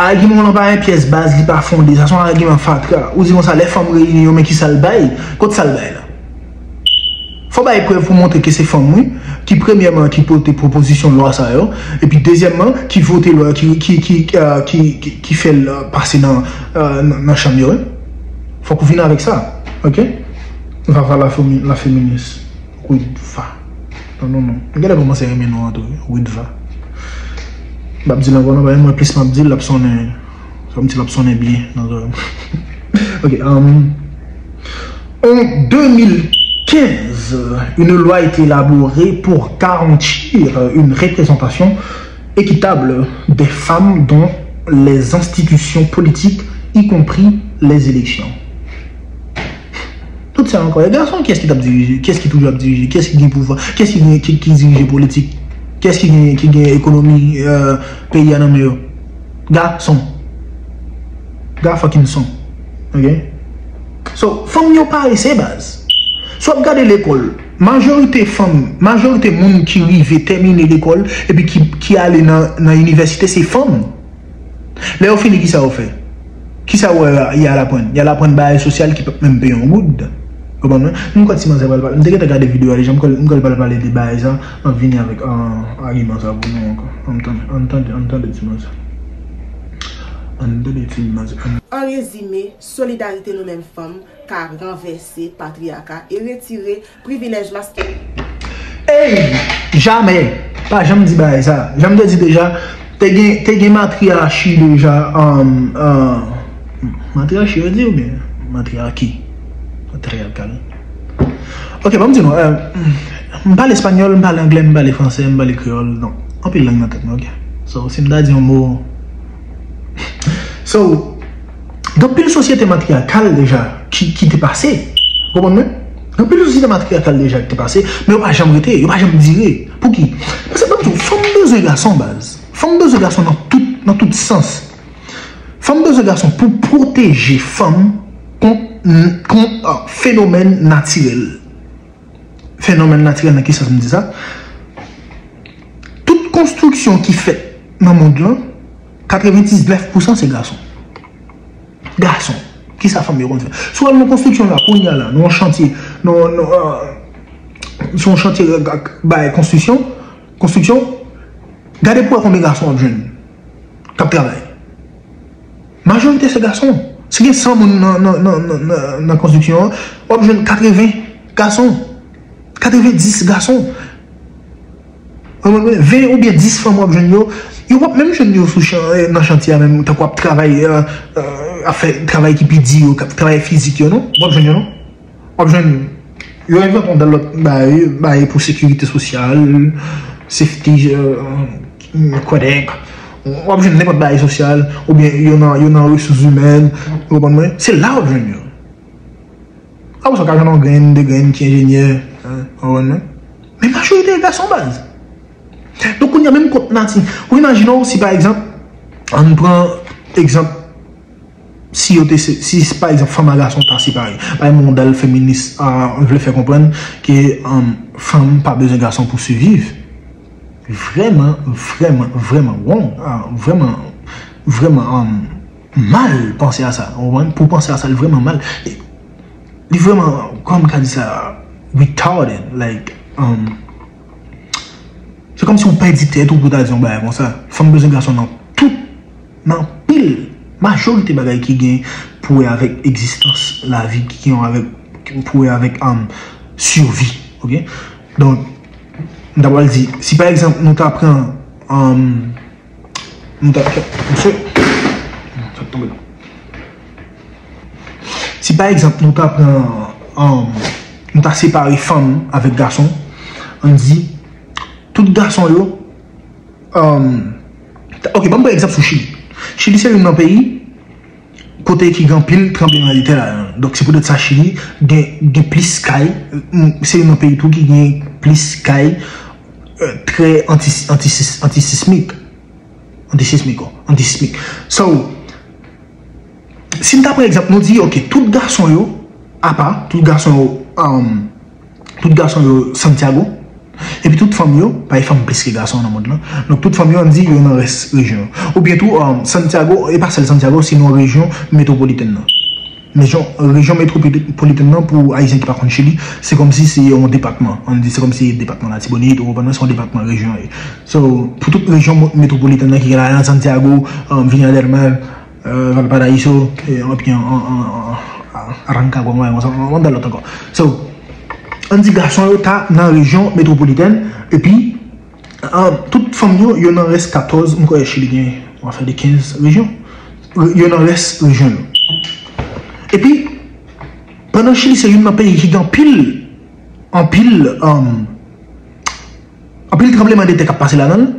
agiman w lan pa gen pyès baz, li pa fonde. Sa se yon agiman fatra. Ou di konsa, lè fanm reyini yo, men ki sa l bay? Kot sa l bay la? Fò bay prèv pou montre ke se fanm, wi, ki premyèman ki pote pwopozisyon lwa sa yo, epi dezyèmman, ki vote lwa, ki, ki, ki, euh, ki, ki, ki fè l, euh, pase nan, euh, nan, nan chanm yo, wi. Fòk ou vin avèk sa, ok? Vava la femi-, la féministe. Widva. Non, non, non. M genlè kòmanse renmen non an tou, wi. Widva. M p ap di l ankò non, paske mwen plis m ap di l, l ap sonnen, sa m di l ap sonnen byen nan zòrèy mwen. Ok, um, en deux mille quinze, une loi a été élaborée pour garantir une représentation équitable des femmes dans les institutions politiques, y compris les élections. Tout sa ankò. E gason, kiyès ki t ap dirije? Kiyès ki toujou ap dirije? Kiyès ki gen pouvwa? Kiyès ki gen, ki, ki dirije politik? Kiyès ki gen, ki gen ekonomi, euh, peyi a nan men yo? Gason. Ga fucking son. Ok? So, fanm yo parese, baz. Si w ap gade lekòl, majorite fanm, majorite moun ki rive tèmine lekòl epi ki, ki ale nan, nan inivèsite, se fanm. Lè yo fini, kisa yo fè? Kisa yo wè y al aprann? Y al aprann bagay sosyal ki p ap menm peye yon goud. Konprann mwen? M kwè ti manzè pral pale. M te gentan gade videyo a deja, m kwè, m kwè l pral pale de bagay sa. M ap vini avèk, ah, agiman sa pou nou ankò. Ann tande, ann tande, ann tande ti manzè. Ann tande ti manzè. Ann An rezime, solidarite nou menm fanm ka ranvèse patriyaka e retire privilèj maskilen. Ey! Jamè! Pa janm di bagay sa. Jan m te di deja, te gen, te gen matriyachi deja, um, uh, matriyachi yo di oubyen matriyaki? Matriyakal. Ok, ban m di nou, euh, m pale espanyòl, m pale anglè, m pale fransè, m pale kreyòl, donk, anpil lang nan tèt mwen, ok? So, si m ta di yon mo, so, gen anpil sosyete matriyakal deja ki, ki te pase. Ou konprann mwen? Gen anpil sosyete matriyakal deja ki te pase, men yo pa janm rete, yo pa janm dire. Pouki? Paske, ban m di w, fanm bezwen gason, baz. Fanm bezwen gason nan tout, nan tout sans. Fanm bezwen gason pou pwoteje fanm kont, kont, ah, fenomèn natirèl. Fenomèn natirèl nan ki sans m di sa? Tout konstriksyon ki fèt nan mond lan, katrevendiznèf pousan se gason. Gason. Kisa fanm yo konn fè? Si w al nan konstriksyon la, kounye a la, nan yon chantye, nan, nan, ah, sou yon chantye, ah, bay konstriksyon, konstriksyon, gade pou w wè konbyen gason w ap jwenn k ap travay. Majorite se gason. Si gen san moun nan, nan, nan, nan, nan, nan konstriksyon an, w ap jwenn katreven gason. Katrevenndis gason. Ven oubyen dis fanm w ap jwenn yo. Yo p ap menm jwenn yo sou chan, eh, nan chantye a menm, tankou ap travay, eh, eh, ap fè travay ki pi di yo, k ap travay fizik yo, non. W ap jwenn yo, non. W ap jwenn, yo envante yon dal lòt bagay, bagay pou sekirite sosyal, safety, euh, kodenk. W ap jwenn nenpòt bagay sosyal, oubyen yo nan, yo nan resous imèn, ou konprann mwen? Se la w ap jwenn yo. Apre sa, w ka jwenn yon grenn, de grenn ki enjenyè, hein, ou konprann mwen? Men majorite e gason baz. Donk, kounye a menm kont nati. Ou imajine w si, pa egzanp, ann pran egzanp, si yo te se, si pa egzanp fanm a gason ta separe. Pa egzanp, yon dal feminis, ah, vle fè konprann ke, um, fanm pa bezwen gason pou siviv. Vrèman, vrèman, vrèman wrong. Ah, vrèman, vrèman, um, mal panse a sa. Ou konprann? Pou panse a sa, li vrèman mal. Li vrèman, kòman m ka di sa, retarded. Like, um, se kòmsi w pèdi tèt ou pou ta di yon bagay konsa. Fanm bezwen gason nan tout, nan anpil, majorite bagay ki gen pou wè avèk egzistans lavi, ki gen avèk, pou wè avèk, um, sivi, ok? Donk, m ta pral di, si pa egzanp nou ta pran, um, nou ta, mesye, sa tonbe la. Si pa egzanp nou ta pran, um, nou ta separe fanm avèk gason, ann di, tout gason yo, um, ok, ban m pran egzanp sou Chili. Chili se youn nan peyi kote ki gen anpil tranblemanntè ladan l. Donk, se poutèt sa Chili gen, gen plis kay, mm, se youn nan peyi tou ki gen plis kay, euh, trè anti, anti, antisismik. Antisismik, o, antisismik. So, si n ta pran egzanp, nou di, ok, tout gason yo, apa, tout gason yo, um, tout gason yo Santiago, epi tout fanm yo, pa gen fanm plis ke gason nan mond lan. Donk, tout fanm yo, ann di, yo nan rès rejyon an. Oubyen tou, um, Santiago, e pa sèl Santiago, se nan rejyon metwopolitèn nan. Rejyon, rejyon metwopolitèn nan, pou Ayisyen ki pa konn Chili, se kòmsi se yon depatman. Ann di, se kòmsi depatman Latibonit, ou konprann, se yon depatman rejyon an ye. So, pou tout rejyon mo-, metwopolitèn nan ki gen ladan l, Santiago, um, Viña del Mar, euh, Valparaíso, e, anpi an, an, an, an, an Rancagua, mwen, mwen, mwen, mwen, lòt ankò. So, ann di gason yo ta nan rejyon metwopolitèn, epi, um, tout fanm yo, yo nan rès katòz, m kwè Chili gen, on va faire de quinze rejyon. Re-, yo nan rès rejyon yo. Epi, pandan Chili se youn nan peyi ki gen anpil, anpil, um, anpil tranblemanntè k ap pase ladan l,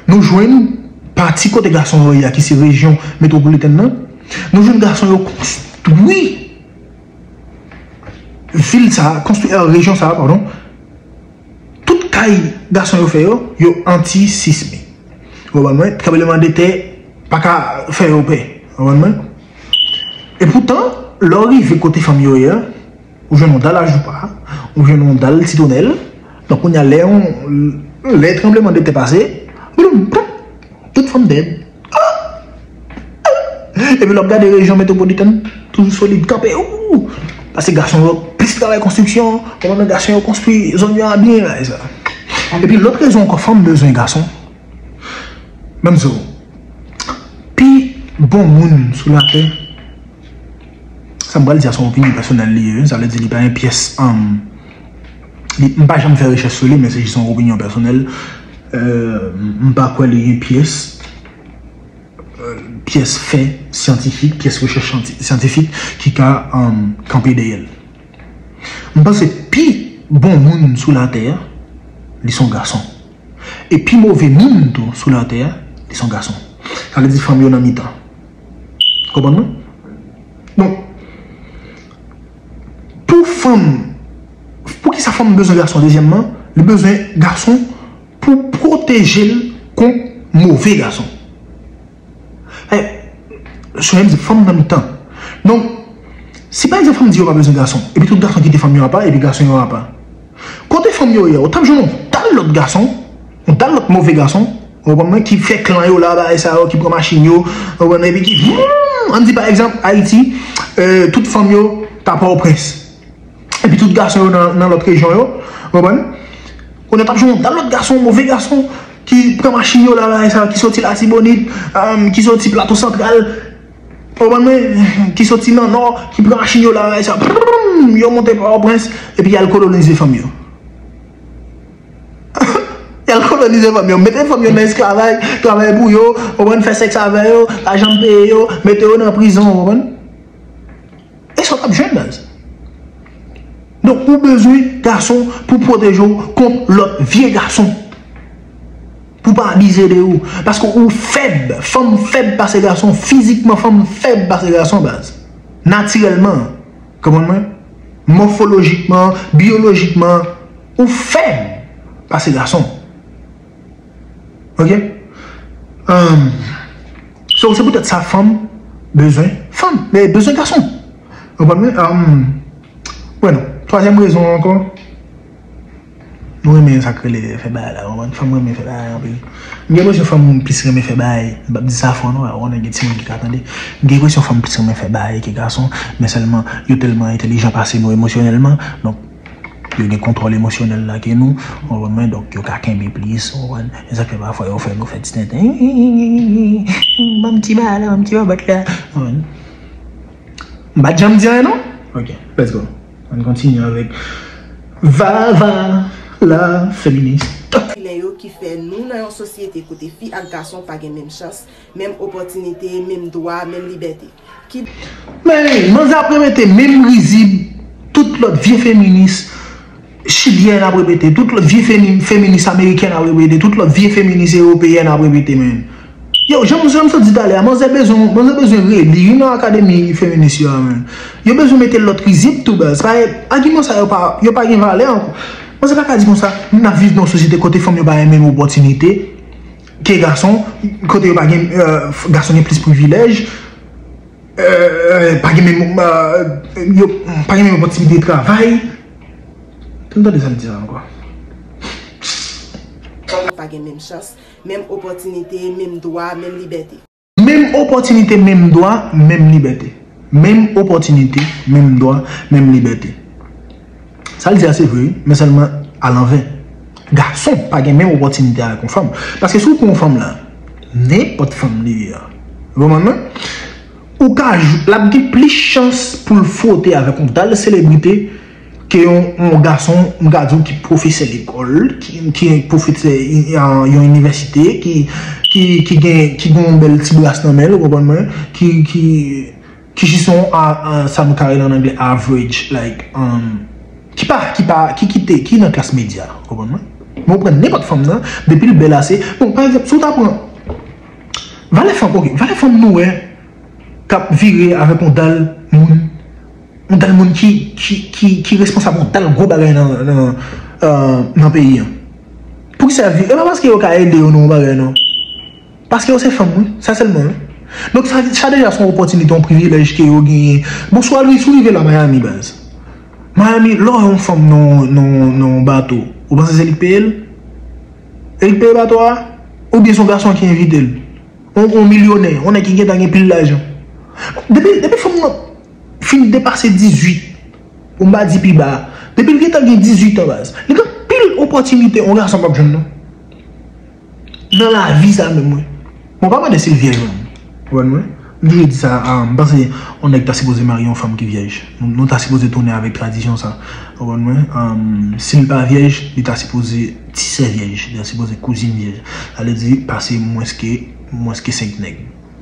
nou jwenn pati kote gason yo ye a, ki se rejyon metwopolitèn nan, nou jwenn gason yo konstwi vil sa a, konstwi, euh, rejyon sa a, padon. Tout kay gason yo fè yo, yo antisismik. Ou konprann mwen? Tranblemanntè pa ka fè yo pè. Ou konprann mwen? E poutan, Lè w rive kote fanm yo ye a, ou jwenn yon dal ajoupa, ou jwenn yon dal sitonèl. Donk, kounye a, lè yon, lè tranblemanntè pase, bloum, pap, tout fanm dèd. Ah! Ah! Epi lè w ap gade rejyon metwopolitèn, toujou solid, kanpe, ou! Paske gason yo plis travay konstriksyon, kòman gason yo konstwi zòn yo a byen, bagay sa. Epi lòt rezon ankò, fanm bezwen gason. Ban m di w, pi bon moun sou latè, sa m pral di a se yon opinyon pèsonèl li ye, sa vle di li pa gen pyès, um, li, m pa janm fè rechèch sou li, men se jis yon opinyon pèsonèl. Euh, m pa kwè li gen pyès, euh, pyès fè syantifik, pyès rechèch syanti-, syantifik ki ka, um, kanpe dèyè l. M panse pi bon moun sou latè a, li se yon gason. E pi move moun tou sou latè a, li se yon gason. Sa vle di fanm yo nan mitan. Konprann mwen? Donk, pou fanm, poukisa fanm bezwen gason? Dezyèmman, li bezwen gason pou pwoteje l kont move gason. Eh, sou menm di fanm nan mitan. Donk, si pa egzanp fanm di yo pa bezwen gason, epi tout gason kite fanm yo apa, epi gason yo apa. Kote fanm yo ye, ou t ap jwenn yon dal lòt gason, yon dal lòt move gason, ou konprann mwen, ki fè klan yo la, bagay sa yo, ki pran machin yo, ou konprann, epi ki, hmm, ann di pa egzanp, Ayiti, euh, tout fanm yo ta Pòtoprens. Epi tout gason yo nan, nan lòt rejyon yo, ou konprann? Kounye a t ap jwenn yon dal lòt gason, move gason, ki pran machin yo la, bagay sa, ki soti Latibonit, um, ki soti Plato Santral, ou konprann mwen? Ki soti nan Nò, ki pran machin yo la, bagay sa, pranm, yo monte Pòtoprens, epi y al kolonize fanm yo. Y al kolonize fanm yo, mete fanm yo nan esklavaj, travay pou yo, ou konprann, fè sèks avè yo, pa janm peye yo, mete yo nan prizon, ou konprann? E sa w t ap jwenn, baz. Donk, ou bezwen gason pou pwoteje w kont lòt vye gason. Pou pa abize de ou. Paske ou fèb. Fanm fèb pase gason. Fizikman, fanm fèb pase gason, baz. Natirèlman. Konprann mwen? Mòfolojikman, byolojikman, ou fèb pase gason. Ok? Um, so, se poutèt sa, fanm bezwen fanm, men bezwen gason. Ou konprann mwen? Um, wè non. Twazyèm rezon ankò, nou renmen sa k rele fè bagay la, ou konprann? Fanm renmen fè bagay anpil. M gen enpresyon fanm plis renmen fè bagay. M p ap di sa fò non, ou konnen gen timoun ki ka tande. M gen enpresyon fanm plis renmen fè bagay ke gason, men sèlman yo tèlman entèlijan pase nou emosyonèlman. Donk, yo gen kontwòl emosyonèl la ke nou, ou konprann mwen, donk yo ka kenbe plis, ou konprann, e sa k fè pafwa yo fè nou fè ti tenten, ban m ti bagay la, ban m ti babòt la, ou konprann. M pa t janm di anyen non. Ok, let's go. Ann kontinye avèk Vava la féministe. Kilè yo ki fè nou nan yon sosyete kote fi ak gason pa gen menm chans, menm opòtinite, menm dwa, menm libète. Ki Men, manzè ap repete menm rizib tout lòt vye feminis chilyèn ap repete, tout lòt vye femi-, feminis amerikèn ap repete, tout lòt vye feminis ewopeyèn ap repete, men. Yo, jan m, jan m sot di talè a, manzè bezwen, manzè bezwen reli wi nan akademi feminis yo a, men. Yo bezwen mete lòt rizib tou, baz. Paske agiman sa yo pa, yo pa gen valè ankò. Manzè pa ka di konsa, n ap viv nan yon sosyete kote fanm yo pa gen menm opòtinite ke gason, kote yo pa gen, euh, gason gen plis privilèj, euh, pa gen menm, euh, yo pa gen menm opòtinite de travay. Tann tande sa m di la ankò. Pa gen menm chans, menm opòtinite, menm dwa, menm libète. Menm opòtinite, menm dwa, menm libète. Menm opòtinite, menm dwa, menm libète. Sa l di a se vre, wi, men sèlman alanvè. Gason pa gen menm opòtinite avèk yon fanm. Paske si w pran yon fanm la, nenpòt fanm li ye a, ou konprann mwen? Ou ka jou, l ap gen plis chans pou l fwote avèk yon dal selebrite ke yon, yon gason, m ka di w, ki pwofesè lekòl, ki, ki pwofesè i-, a, yon inivèsite, ki, ki, ki gen, ki gen yon bèl ti bras nan men l, ou konprann mwen, ki, ki, ki jis yon, a, a, sa nou ka rele an anglè average, like, um, ki pa, ki pa, ki kite, ki nan klas medya, ou konprann mwen? Men w pran nenpòt fanm nan, depi l bèl ase, bon, pa egzanp, si w ta pran valè fanm, ok, valè fanm nou wè, k ap vire avèk yon dal moun, yon dal moun ki, ki, ki, ki responsab yon dal gwo bagay nan, nan, euh, nan peyi an. Poukisa yo vire? E pa paske yo ka ede yo nan yon bagay, non. Paske yo se fanm, wi. Sa sèlman, wi. Donk, sa, sa deja se yon opòtinite, yon privilèj ke yo genyen. Bonswa, Louis, ou rive la Miami, baz. Miami, lè w wè yon fanm nan, nan, nan yon bato, ou panse se li k peye l? E li k peye bato a? Oubyen se yon gason ki envite l? Yon, yon milyonè, yon nèg ki gentan gen pil lajan. Depi, depi fanm nan fin depase dizuit, pou m pa di pi ba, depi l gentan gen dizuit an, baz, li gen pil opòtinite yon gason p ap jwenn, non. Nan lavi sa menm, wi. Bon, pa mande si l vyèj, menm. Ou konprann mwen? M toujou di sa, ah, m panse yon nèg ta sipoze marye yon fanm ki vyèj. Nou, nou ta sipoze tounen avèk tradisyon sa. Ou konprann mwen? Ah, si l pa vyèj, li ta sipoze ti sè vyèj, li ta sipoze kouzin vyèj. Sa vle di, pase mwens ke, mwens ke senk nèg.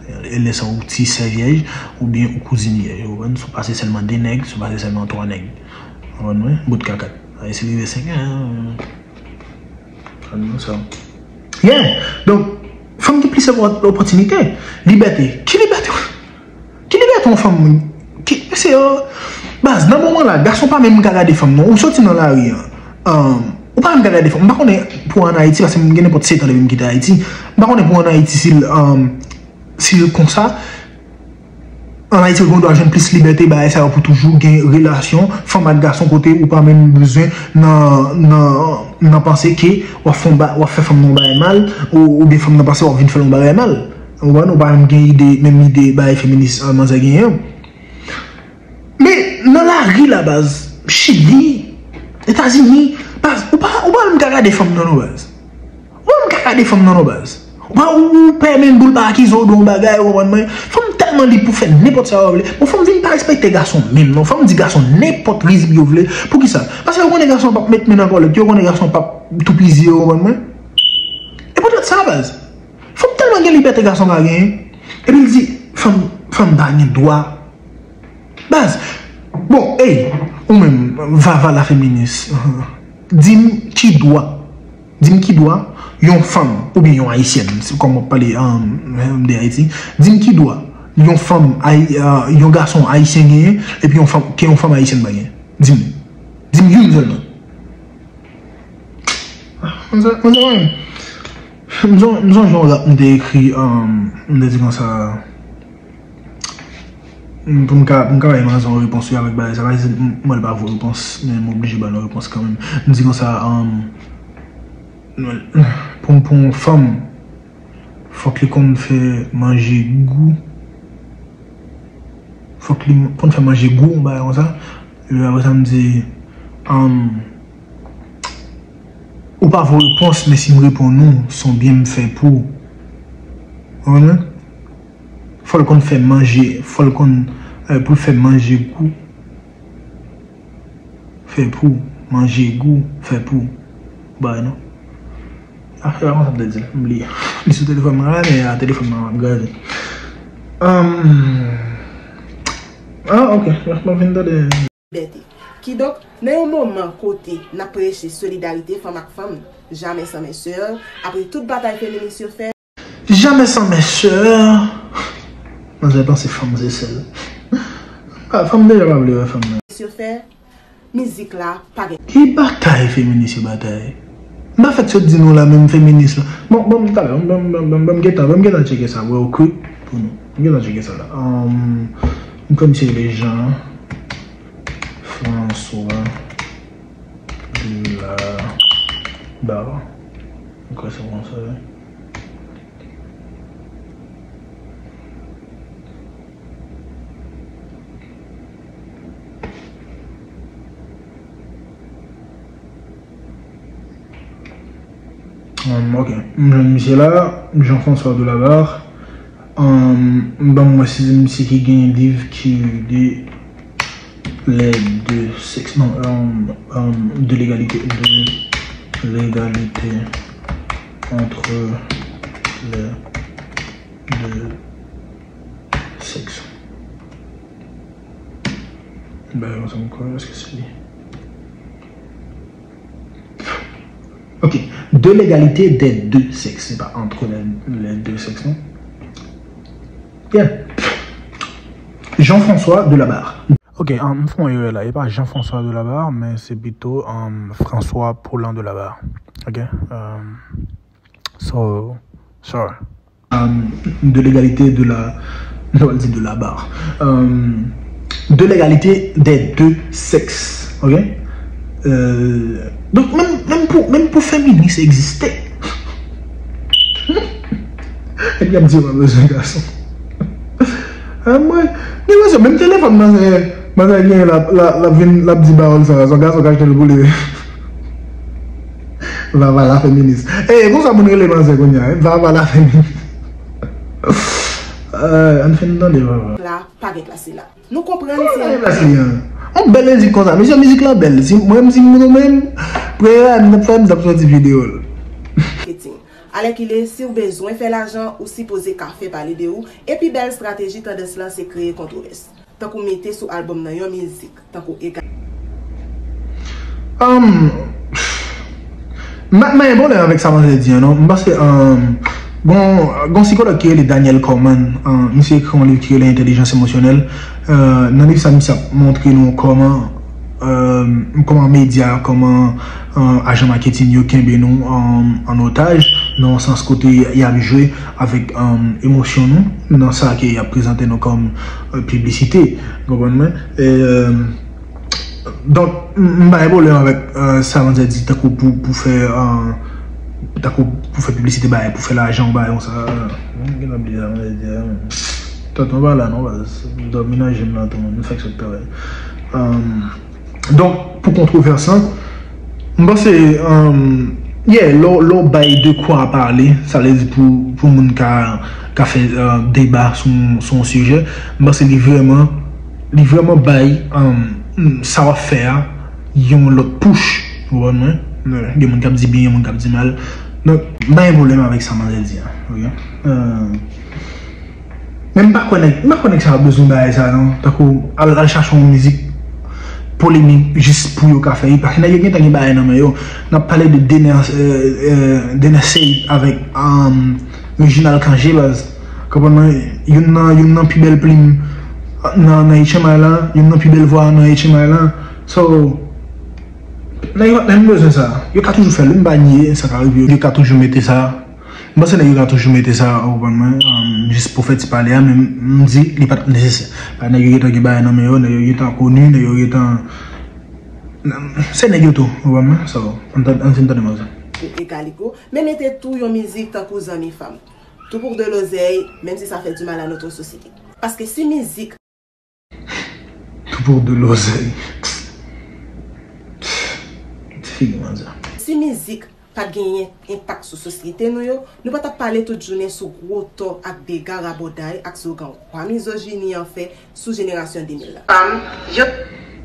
E lè sa ou ti sè vyèj, oubyen ou kouzin vyèj. Ou konprann? Si w pase sèlman de nèg, si w pase sèlman twa nèg. Ou konprann mwen? Bout kakak. Sa vle di, si l rive senk, ah, Ann sa. Yeah. Donk, fanm gen plis opò-, opòtinite. Libète. Ki libète? Ki libète yon fanm? Ki, mesye, oh, baz, nan moman la, gason pa menm ka gade fanm, non. Ou soti nan lari an. Um, ou pa menm ka gade fanm. M pa konnen pou an Ayiti, paske m gen nenpòt sèt an depi m kite Ayiti. M pa konnen pou an Ayiti si l, um, si l konsa. An Ayiti, ou gen dwa jwenn plis libète, bagay sa yo pou toujou gen relasyon fanm ak gason kote ou pa menm bezwen nan, nan, nan panse ke w ap fè yon ba-, w ap fè fanm nan yon bagay mal, ou, oubyen fanm nan panse w ap vin fè l yon bagay mal. Ou konprann? Ou pa menm gen ide, menm ide bagay feminis, ah, manzè genyen an. Men nan lari la, baz, Chili, Etazini, baz, ou pa, ou pa menm ka gade fanm nan non, baz. Ou pa menm ka gade fanm nan non, baz. Ou pa, ou, ou pè menm pou l pa akize w de yon bagay, ou konprann mwen. Fanm tèlman lib pou fè nenpòt sa yo vle. Bon, fanm vin pa respekte gason menm non. Fanm di gason nenpòt rizib yo vle. Poukisa? Paske yo konnen gason p ap met men nan kòlèt, yo konnen gason p ap toupizi yo, ou konprann mwen. E poutèt sa, baz. Fanm tèlman gen libète gason pa genyen. Epi l di, fanm, fanm pa gen dwa. Baz, bon, ey, ou menm, vava la feminis, di m ki dwa, di m ki dwa yon fanm, oubyen yon ayisyèn, se kòm w ap pale, um, de Ayiti, di m ki dwa yon fanm, ayi-, uh, yon gason ayisyen genyen, epi yon fanm, ke yon fanm ayisyèn pa genyen. Di m. Di m youn sèlman. Mwen se, mwen se mwen. M son-, m sonje yon rap m te ekri, um, m te di konsa, m, pou m ka, pou m ka bay manzè yon repons wi avèk bagay sa, bagay se, m, mwen l pa vo repons, men m oblije ba l yon repons kanmenm. M di konsa, um, pou, pou yon fanm, fòk li konn fè manje gou. Fòk li konn fè manje gou, yon bagay konsa. Epi apre sa, m di, um, ou pa vo repons, men si m reponn ou, se yon byen m fè pou ou. Ou konprann? Fò l konn fè manje, fò l konn, eh, pou l fè manje gou. Fè pou, manje gou, fè pou. Ou pa wè non. Ah, se pa konsa m te di l. M bliye. Li sou telefòn mwen la, men a telefòn mwen m ap gade. Um, ah, ok. Mwen vin tande. Libète. Kidonk, nan yon moman kote n ap preche solidarite fanm ak fanm, jamè san men sè, apre tout batay feminis yo fè, Jamais sans mes sœurs. Manzè panse fanm se sèl. Ah, fanm deja pa vle wè fanm nan. Yo fè mizik la pa gen. Ki batay feminis yo batay? M pa fèk sot di nou la menm feminis la. Bon, bon, talè, bon, bon, bon, bon, bon, m gentan, bon, m gentan tcheke sa, real quick, pou nou. M gentan tcheke sa la. Um, m kwè misye rele Jean François de la Barre. M kwè se konsa, wi. Um, ok. M jwenn misye la, Jean-François Delabarre. Um, ban m wè si se misye ki gen liv ki rele Les deux sexes. Non, um, um, de l'égalité, de l'égalité entre les deux sexes. Ben, sa m kwè, èske se li? Ok. De l'égalité des deux sexes. Se pa entre les, les deux sexes, non? Yeah. Jean-François Delabarre. Ok, um, m fè yon erè la. E pa Jean-François Delabarre, men se pito, um, François Paulin Delabarre. Ok? Um, so, sorry. euh, de l'égalité de la, je vais dire de la barre, euh, de l'égalité des deux sexes, ok? Euh, donc, menm, menm pou, menm pou feminis egziste. Epi ap di, "Mwen bezwen gason." Ah, mwen, men mwen, menm telefòn manzè, manzè gen, l ap, l ap, l ap vin, l ap di pawòl sa, se yon gason k achte l pou li. Vava la feminis. E, konsa moun rele manzè kounye a, wi. Vava la feminis. Euh, ann fin tande Vava. La, pa gen plas li la. Nou konprann se yon plas li an. Yon bèl mizik konsa. Mesye, mizik lan bèl. Si, mwen menm, si m nou menm, premye bagay m t ap fè, m t ap sòti videyo l. Marketing. Alèkile, si w bezwen fè lajan, ou sipoze ka fè pale de ou. Epi bèl estrateji tandans lan se kreye kontwovès. Tankou mete sou albòm nan yon mizik, tankou Ega. Um, m pa gen pwoblèm avèk sa manzè di an, non. M panse, um, gon, gon sikològ ki rele Daniel Kahneman, um, misye ekri yon liv ki rele Entèlijans emosyonèl. Uh, nan liv sa, misye ap montre nou kòman, um, kòman medya, kòman, um, ajan maketin yo kenbe nou, um, an otaj, nan yon sans kote y ap jwe avèk, um, emosyon nou, nan sa ke y ap prezante nou kòm, uh, piblisite. Konprann mwen? E, um, Donk, m, m pa gen pwoblèm avèk, euh, sa manzè di, tankou pou, pou fè, euh, tankou pou fè piblisite bagay, pou fè lajan, bagay konsa. Mwen gen lè m bliye sa manzè di a, men. Tonton pa la non, baz. M dòmi nan je m nan tou, m fèk sot travay. Euh, donk, pou kontwovès lan, m panse, euh, yeah, lè w, lè w bay de kwa pale, sa vle di pou, pou moun ka, ka fè, euh, deba sou, sou yon sijè, m panse li vrèman li vrèman bay, um, sa w ap fè a yon lòt pouch. Ou konprann mwen? Gen moun k ap di byen, gen moun k ap di mal. Donk, m pa gen pwoblèm avèk sa manzè di a. Ok? Euh, men m pa kwè nèg, m pa kwè nèg sa yo bezwen bagay sa non. Tankou al, al chache yon mizik polemik jis pou yo ka fè li. Paske nèg yo gentan gen bagay nan men yo. N ap pale de Dener, euh, euh, Dener Ceïd avèk, um, Reginald Cangé, baz. Konprann mwen, youn nan, youn nan pi bèl plim nan, nan H M I la, youn nan pi bèl vwa nan H M I la. So, nèg yo pa t menm bezwen sa. Yo ka toujou fè l, m pa nye, sa ka rive yo, yo ka toujou mete sa. M panse nèg yo ka toujou mete sa, ou konprann mwen, um, jis pou fè ti pale a, men m di, li pa t ap nesesè. Paske nèg yo gentan gen bagay nan men yo, nèg yo gentan koni, nèg yo gentan, se nèg yo tou, ou konprann mwen? So, ann tan-, ann fin tande manzè. Pou Egaligo, men mete tou yon mizik tankou Zanmi Fanm. Tou pou de lozèy, menm si sa fè di mal a notre société. Paske si mizik. Tou pou de lozèy. Ti figi manzè. Si mizik pa t genyen enpak sou sosyete nou yo, nou pa t ap pale tout jounen sou gwo tò ak dega rabòday ak slogan wa mizojini an fè sou jenerasyon de mil la. Fanm, yo.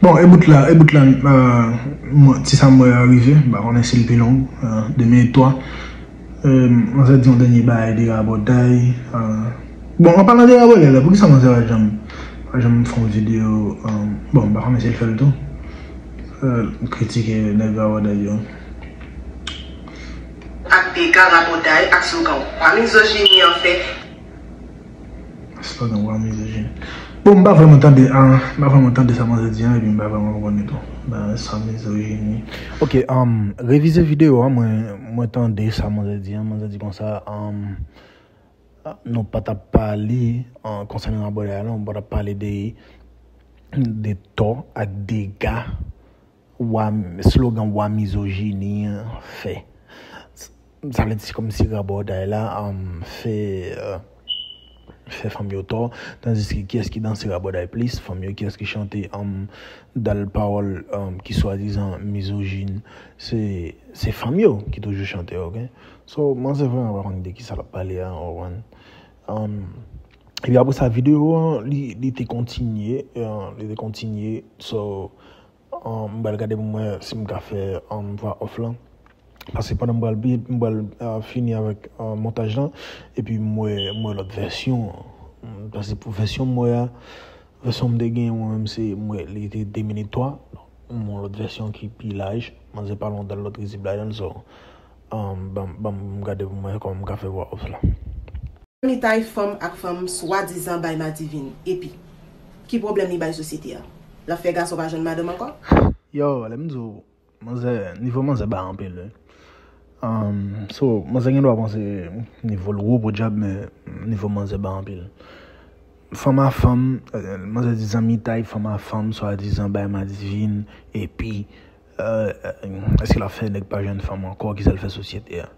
Bon, e bout la, e bout la, euh, mwen, ti sa m wè a rive, m pa konnen si l pi long, euh, de minit twa. Euh, manzè di yon dènye bagay de rabòday. Euh, bon, an palan de rabòday la, poukisa manzè pa janm, pa janm fè yon videyo, euh, bon, m pa konnen si l fè l tou. Euh, kritike nèg rabòday yo. Ak dega rabòday ak slogan wa mizojini an fè. Slogan wa mizojini. Bon, m pa vrèman tande, ah, m pa vrèman tande sa manzè di an, epi m pa vrèman konprann li tou. Nan sa mizojini. Ok, um, revize videyo a, mwen, mwen tande sa manzè di an, manzè di konsa, um, nou pa t ap pale, uh, konsènan rabòday la non, nou pa t ap pale de, de tò ak dega wa, slogan wa mizojini an fè. Sa vle di se kòmsi rabòday la, um, fè, euh, fè fanm yo tò, tandiske kiyès ki danse rabòday plis, fanm yo, kiyès ki chante, um, dal pawòl, um, ki swadizan mizojin, se, se fanm yo ki toujou chante, ok? So, manzè vrèman pa konn de kisa l ap pale a, ou konprann? Um, epi apre sa, videyo an, li, li te kontinye, euh, li te kontinye, so, Um, m pral gade pou m wè si m ka fè, um, vwa off lan. Paske pandan m pral bi-, m pral, uh, fini avèk, uh, montaj lan, epi m wè, m wè lòt vèsyon an. Paske pou vèsyon m wè a, vèsyon m te gen mwen menm se, m wè li te de minit twa. M wè yon lòt vèsyon ki pi laj. Manzè pale yon dal lòt rizib ladan l, so, um, ban m, ban m gade pou m wè kòman m ka fè vwa off lan. Zanmitay fanm ak fanm swadizan bay madivin, epi, ki pwoblèm li bay sosyete a? L ap fè gason pa jwenn madanm ankò? Yo, lè m di w, manzè, nivo manzè ba anpil, wi. Um, so, manzè gen dwa panse nivo l wo podyab, men nivo manzè ba anpil. Fanm a fanm, eh, manzè di zanmitay, fanm a fanm, swadizan bay Madivin, epi, eh, eh, èske l ap fè nèg pa jwenn fanm ankò, kisa l fè sosyete a?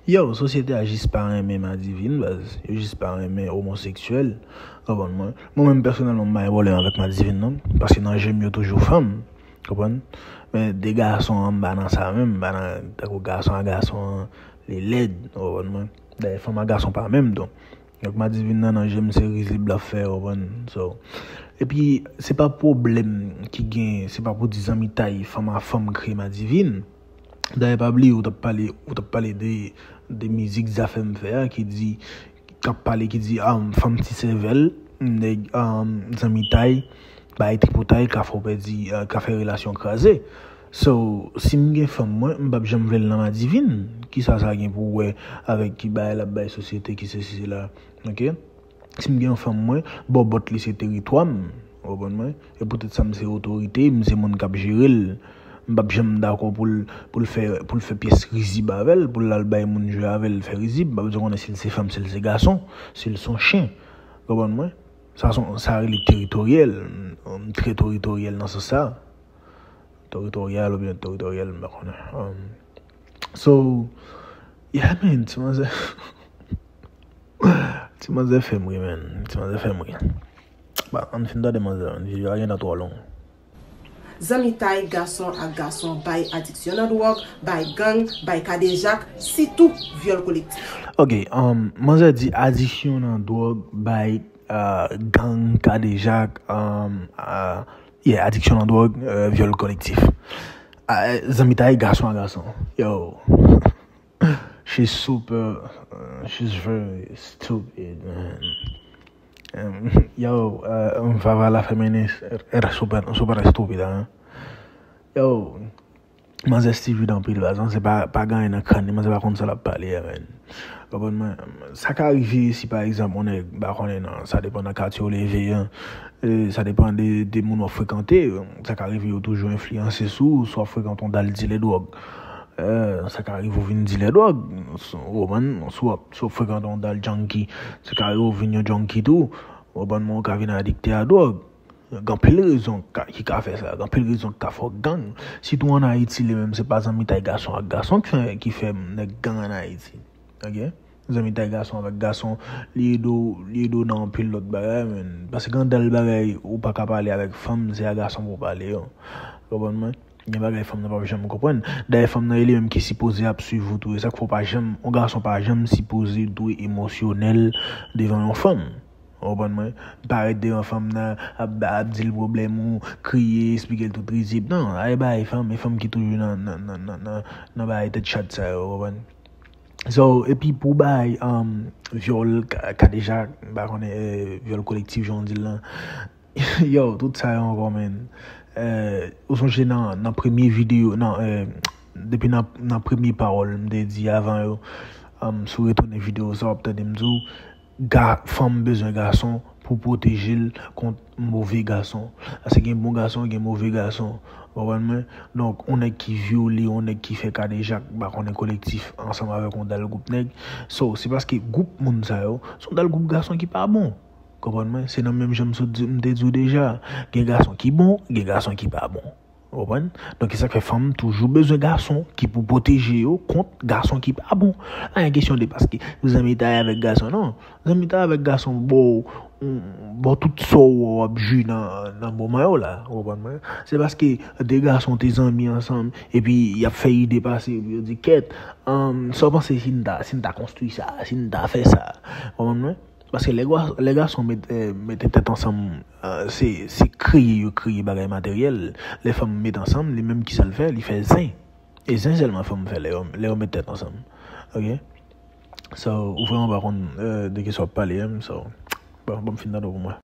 Yo, sosyete a jis pa renmen Madivin, baz. Yo jis pa renmen omoseksyèl. Konprann mwen? Mwen menm pèsonèlman, m pa gen pwoblèm avèk Madivin, non. Paske nan je m, yo toujou fanm. Konprann? Men de gason an, m pa nan sa menm, m pa nan tankou gason a gason an, li lèd, ou konprann mwen? Dayè, fanm a gason pa menm, donk. Donk, Madivin nan, nan je m, se rizib l ap fè, ou konprann? So, epi, se pa pwoblèm ki gen, se pa pou di zanmitay, fanm a fanm kreye Madivin. Dayè, pa bliye, ou t ap pale, ou t ap pale de, de mizik Zafèm fè a, ki di, k ap pale, ki di, ah, fanm ti sèvèl, nèg, ah, zanmitay, bay tripotay, ka fè w pèdi, ah, ka fè relasyon kraze. So, si m gen fanm mwen, m p ap janm vle l nan Madivin. Kisa sa gen pou wè avèk ki bagay l ap bay sosyete, ki sesi, sela, oke? Si m gen yon fanm mwen, bòbòt li se teritwa m, ou konprann mwen? E poutèt sa m se otorite, m se moun k ap jere l. M p ap janm dakò pou l, pou l fè, pou l fè pyès rizib avè l, pou l al bay moun jwe avè l, fè rizib. M p ap bezwen konnen si l se fanm, si l se gason, si l se yon chen. Konprann mwen? Sa se yon, sa rele teritoryèl. M, m trè teritoryèl nan sans sa. Teritoryèl oubyen teritoryèl, m pa konnen. Um, so, yeah, man, ti manzè. Ti manzè fè m ri, man. Ti manzè fè m ri. Ba, ann fin tande manzè, man. Videyo a gentan twò long. Zanmitay gason ak gason bay adiksyon nan dwòg, bay gang, bay kadejak, sitou vyòl kolektif. Ok, um, manzè di adiksyon nan dwòg, bay, uh, gang, kadejak, um, uh, yeah, adiksyon nan dwòg, uh, vyòl kolektif. Uh, zanmitay gason a gason. Yo. She's super, uh, she's very stupid, man. Um, yo, uh, Vava la feminist, eres súper, súper estúpida, hein? Yo, manzè stupid anpil, baz, manzè pa, pa gen anyen nan kràn li, manzè pa konn sa l ap pale a, man. Konprann mwen? Sa ka rive si, pa egzanp, yon nèg, m pa konnen, non, sa depann nan katye w leve an, e, sa depann de, de moun w ap frekante, sa ka rive yo toujou enfliyanse sou ou, si w ap frekante yon dal dilè dwòg. Eh, sa ka rive ou vin dilè dwòg, ou konprann? Si w ap, si w ap frekante yon dal junkie, sa ka rive ou vin yon junkie tou, ou konprann? Men ou ka vin adikte a dwòg. Gen anpil rezon ka, ki ka fè sa, gen anpil rezon ki ka fè w gang. Sitou ann Ayiti, li menm, se pa zanmitay gason ak gason ki fè, ki fè nèg gang ann Ayiti. Oke? Zanmitay gason avèk gason, li ede w, li ede w nan anpil lòt bagay, men. Paske gen dal bagay, ou pa ka pale avèk fanm, se a gason pou w pale yo. Konprann mwen? Gen bagay fanm nan p ap janm konprann. Dayè, fanm nan, e li menm ki sipoze ap swiv ou tou. E sa k fè w pa janm, yon gason pa janm sipoze dwe emosyonèl devan yon fanm. Ou konprann mwen? Parèt devan fanm nan, ap, ap di l pwoblèm ou, kriye, eksplike l tout rizib. Non, ay bay fanm, e fanm ki toujou nan, nan, nan, nan, nan, nan bagay tèt chat sa yo, ou konprann? So, epi pou bay, um, vyòl, ka, kadejak, m pa konnen, eh, vyòl kolektif, jan w di l lan. Yo, tout sa yo ankò, man. Eh, ou sonje nan, nan premye videyo, nan, eh, depi nan, nan premye pawòl m te di avan yo, um, si w retounen videyo sa, w ap tande m di w, ga, fanm bezwen gason pou pwoteje l kont move gason. Paske gen bon gason, gen move gason. Ou konprann mwen? Donk, yon nèg ki vyole, yon nèg ki fè kadejak, m pa konnen kolektif, ansanm avèk yon dal gwoup nèg. So, se paske gwoup moun sa yo, se yon dal gwoup gason ki pa bon. Konprann mwen? Se nan menm jan m sot di, m te di w deja. Gen gason ki bon, gen gason ki pa bon. Ou konprann? Donk, e sa k fè fanm toujou bezwen gason ki pou pwoteje yo kont gason ki pa bon. Pa gen kesyon de paske zanmitay avèk gason, non. Zanmitay avèk gason ba w, ba w tout sa w wè w ap jwi nan, nan moman yo la. Ou konprann mwen? Se paske de gason te zanmi ansanm, epi y ap fè ide pase, epi yo di, kèt, um, sa w panse si n ta, si n ta konstwi sa, si n ta fè sa? Ou konprann mwen? Paske lè gwa-, lè gason met, eh, mete tèt ansanm, eh, se, se kreye yo kreye bagay materyèl. Lè fanm met ansanm, li menm kisa l fè? Li fè zen. E zen sèlman fanm fè lè yo, lè yo met tèt ansanm. Oke? So, ou vrèman pa konn, eh, de kisa w ap pale, hein, so, bon, bon, m fin tande w pou mwen.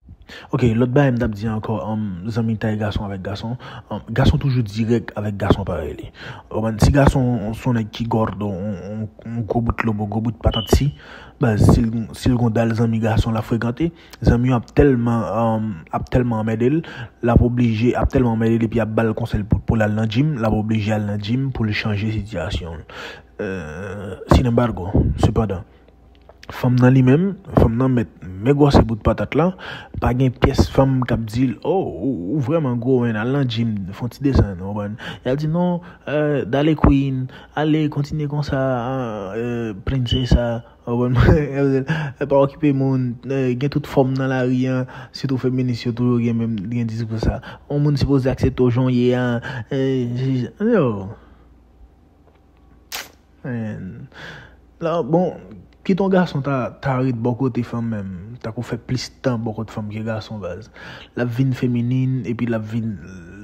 Oke, lòt bagay m t ap di ankò, um, zanmitay gason avèk gason, um, gason toujou dirèk avèk gason parèy li. Ou konprann? Si gason se yon nèg ki gòdon, yon, yon, yon gwo bout lobo, gwo bout patant si, baz, si l, si l gon dal zanmi gason l ap frekante, zanmi yo ap tèlman, um, ap tèlman anmède l, l ap oblije, ap tèlman anmède l epi ap ba l konsèy pou, pou l al nan gym, l ap oblije al nan gym pou l chanje sitiyasyon l. Euh, sin anbargo, sepandan, fanm nan li menm, fanm nan mèt men gwosè bout patat la, pa gen pyès fanm k ap di l, "Oh, ou, ou vrèman gwo, men al nan gym, fè yon ti desann," w konprann? Y ap di, "Non, euh, dale queen, ale, kontinye konsa, euh, princesa," w konprann? Pa okipe moun, euh, gen tout fòm nan lari an, sitou feminis yo toujou gen menm, gen diskou sa. Yon moun sipoze aksepte w jan w ye a, euh, yo. Man. La, bon, kit yon gason ta, ta ret bò kote fanm menm, tankou fè plis tan bò kote fanm ke gason baz. L ap vin feminin, epi l ap vin,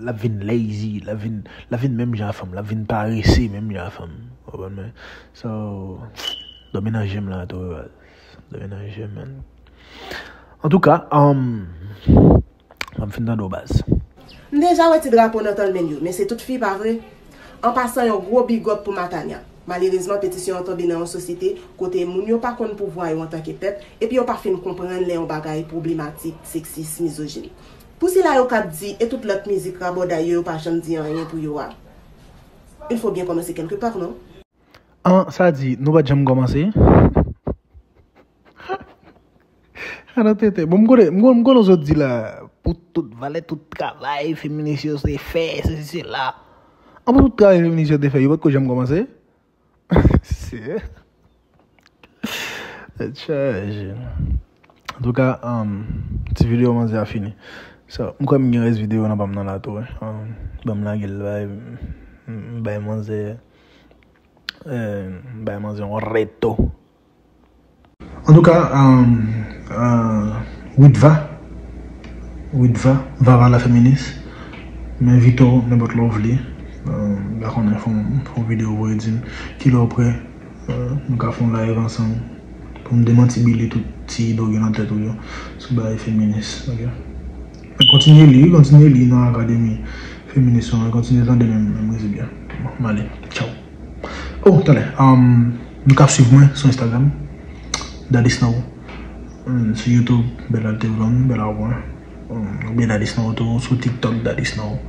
l ap vin lazy, l ap vin, l ap vin menm jan a fanm, l ap vin parese menm jan a fanm. Ou konprann mwen? So, dòmi nan je m la tou, baz. Dòmi nan je m, man. Antouka, um, m ap fin tande w, baz. M deja wè ti drapo nan tan l men yo, men se tout fi, pa vre? An pasan, yon gwo big up pou Matanya. Malerezman, petisyon an tonbe nan yon sosyete kote moun yo pa konn pouvwa yo antanke pèp, epi yo pa fin konprann lè yon bagay pwoblematik, seksis, mizojin. Pou sila yo k ap di, e tout lòt mizik rabòday yo, yo pa janm di anyen pou yo a, il faut bien commencer quelque part, non? An, sa di, nou pa t janm kòmanse? Adan tete. Bon, m konnen, m konnen, m konnen w sot di la, pou tout valè, tout travay, feminis yo te fè, sesi, sela. An, pou tout travay feminis yo te fè, yo pa t ko janm kòmanse? Se. Tèt chaje. Antouka, um, ti videyo manzè a fini. So, m kwè m gen rès videyo nan pa m nan la tou, wi. Um, ban m lage l, bay, m, m bay manzè, euh, m bay manzè yon reto. Antouka, um, euh, Witva, Witva, Vava la féministe, m envite w nenpòt lè w vle. Euh, m pa konnen, fè yon, fè yon videyo voye di m kilè w prè. Euh, nou ka fè yon live ansanm pou m demanti bile tout ti ide w gen nan tèt ou yo sou bagay feminis, ok? Kontinye li, kontinye li nan akademi feminis yo, kontinye tande menm, menm rete byen. Bon, m ale. Tchaw. Oh, talè. Um, nou ka swiv mwen sou Instagram, Daddy Snow. Um, sou YouTube, Bella Tevlon, Bella One. Um, oubyen Daddy Snow tou, sou TikTok, Daddy Snow.